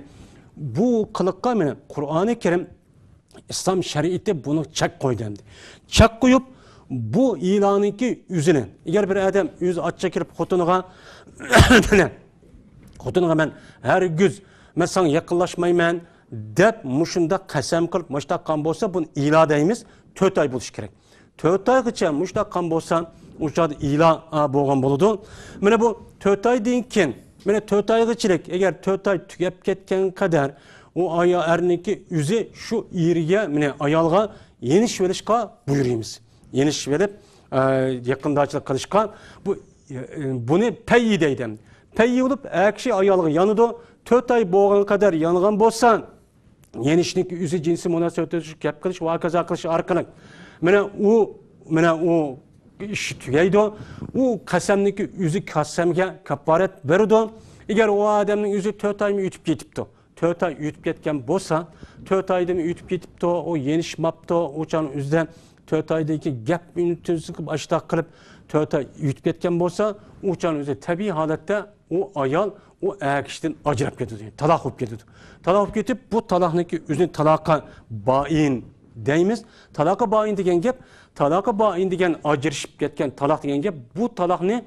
بۇ قىلىققا مانا قۇرئانى كەرىم، ئىسلام شەرىئىتى بۇنىڭغا چەك قويدى ئەمدى. چەك قويۇپ، بۇ ئىلانىڭكى ئۆزىنى، ئەگەر بىر ئادەم ئۆزى ئاچچىق كىرىپ خوتۇنىغا، خوتۇنىغا مەن ھەرگىز، مەن ساڭا يېقىنلاشمايمەن دەپ مۇشۇنداق قەسەم قىلىپ مۇشۇنداق قىلغان بولسا، بۇنى ئىلا دەيمىز، تۆت ئاي بولۇشى كېرەك. تۆت ئايغىچە مۇشۇنداق قىلغان بولسا، ئۇ چاغدا ئىلا، ئا، بولغان بولىدۇ. مانا بۇ تۆت ئايدىن كېيىن، مانا تۆت ئايغىچىلىك، ئەگەر تۆت ئاي تۈگەپ كەتكەن قەدەر، ئۇ ئايا-، ئەرنىڭكى ئۆزى شۇ ئېرىگە، مانا ئايالغا يېنىشىۋېلىشقا بۇيرۇيمىز. يېنىشىۋېلىپ، ئە، يېقىندارچىلىق قىلىشقا، بۇ، ئە، بۇنى پەيئى دەيدۇ. پەيئى بولۇپ، ئەر كىشى ئايالىغا يانىدۇ. تۆت ئاي بولغان قەدەر يانغان بولسا، يېنىشنىڭ ئۆزى جىنسىي مۇناسىۋەت ئۆتۈشۈپ گەپ قىلىش ۋە ھاكازا قىلىش ئارقىلىق، مانا ئۇ، مانا ئۇ ئىش تۈگەيدۇ. ئۇ قەسەمنىڭ ئۆزى قەسەمگە كاپپارەت بېرىدۇ. ئەگەر ئۇ ئادەمنىڭ ئۆزى تۆت ئايمۇ ئۆتۈپ كېتىپتۇ، تۆت ئاي ئۆتۈپ كەتكەن بولسا، تۆت ئايدىن ئۆتۈپ كېتىپتۇ، ئۇ يېنىشماپتۇ، ئۇ چاغنىڭ ئۆزىدە تۆت ئايدىن كېيىن گەپ ئۈنتۈزۈپ ئاشتاق قىلىپ، تۆت ئاي ئۆتۈپ كەتكەن بولسا، ئۇ چاغنىڭ ئۆزىدە تەبىئىي ھالەتتە ئۇ ئايال ئۇ ئەر كىشىدىن ئاجراپ كېتىدۇ، يەنى تالاق بولۇپ كېتىدۇ. تالاق بولۇپ كېتىپ، بۇ تالاقنىڭكى ئۆزىنى تالاقا بائىن دەيمىز. تالاقا بائىن دېگەن گەپ، تالاقا بائىن دېگەن ئاجرىشىپ كەتكەن تالاق دېگەن گەپ، بۇ تالاقنى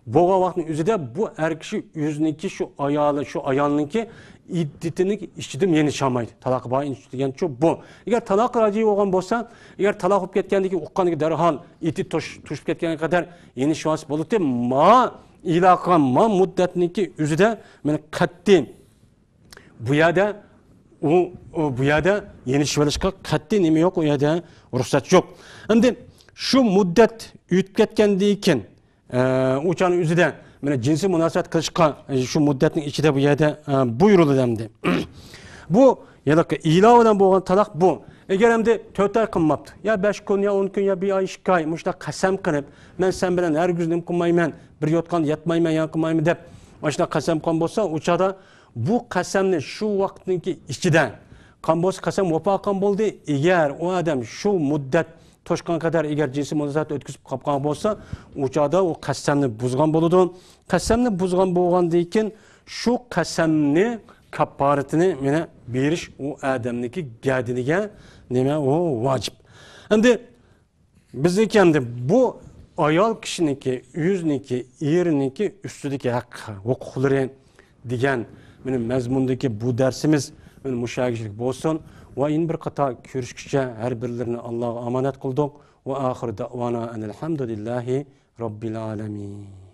بولغان ۋاقىتنىڭ ئۆزىدە بۇ ئەر كىشى ئۆزىنىڭكى شۇ ئايالى، شۇ ئايالنىڭكى ئىددىتىنىڭ ئىچىدىن يېنىشالمايدۇ. تالاقا بائىن دېگەن شۇ بۇ. ئەگەر تالاق راجىئى بولغان بولسا، ئەگەر تالاق بولۇپ كەتكەندىن كېيىن ئۇققاندىكى دەرھال ئىددىتى توش-، توشۇپ كەتكەنگە قەدەر يېنىشىۋالسا بولاتتى. ما ئېلان قىلغان ما مۇددەتنىڭكى ئۆزىدە مانا قەتئىي بۇ يەردە ئۇ، ئۇ بۇ يەردە يېنىشىۋېلىشقا قەتئىي نېمە يوق، ئۇ يەردە رۇخسەت يوق. ئەمدى شۇ مۇددەت ئۆتۈپ كەتكەندىن كېيىن، ئە، ئۇ چاغنىڭ ئۆزىدە مانا جىنسىي مۇناسىۋەت قىلىشقا، ئە، شۇ مۇددەتنىڭ ئىچىدە بۇ يەردە، ئە، بۇيرۇلىدۇ ئەمدى. بۇ ھېلىقى ئېلان بىلەن بولغان تالاق بۇ. ئەگەر ئەمدى تۆت ئاي قىلماپتۇ، يا بەش كۈن، يا ئون كۈن، يا بىر ئاي، ئىككى ئاي، مۇشۇنداق قەسەم قىلىپ، مەن سەن بىلەن ھەرگىز نېمە قىلمايمەن، بىر يوتقاندا ياتمايمەن، يان قىلمايمەن دەپ، مۇشۇنداق قەسەم قىلغان بولسا، ئۇ چاغدا بۇ قەسەمنى شۇ ۋاقىتنىڭكى ئىچىدە قىلغان بولسا، قەسەم ۋاپا قىلغان بولدى. ئەگەر ئۇ ئادەم شۇ مۇددەت توشقان قەدەر ئەگەر جىنسىي مۇناسىۋەت ئۆتكۈزۈپ قاپقان بولسا، ئۇ چاغدا ئۇ قەسەمنى بۇزغان بولىدۇ. قەسەمنى بۇزغان بولغاندىن كېيىن، شۇ قەسەمنى كاپپارىتىنى مانا بېرىش ئۇ ئادەمنىڭكى گەدىنىگە نېمە ئۇ ۋاجىپ. ئەمدى بىزنىڭكى ئەمدى بۇ ئايال كىشىنىڭكى، ئۆزىنىڭكى، ئېرىنىڭكى ئۈستىدىكى ھەق ھوقۇقلىرى دېگەن مانا مەزمۇندىكى بۇ دەرسىمىز مانا مۇشۇ يەرگىچىلىك بولسۇن. ۋە يەنە بىر قېتىم كۆرۈشكىچە ھەر بىرلىرىنى ئاللاغا ئامانەت قىلدۇق. ۋە ئاخىرۇ دەئۋانا ئەنىل ھەمدۇلىللاھى رەببىل ئالەمىن.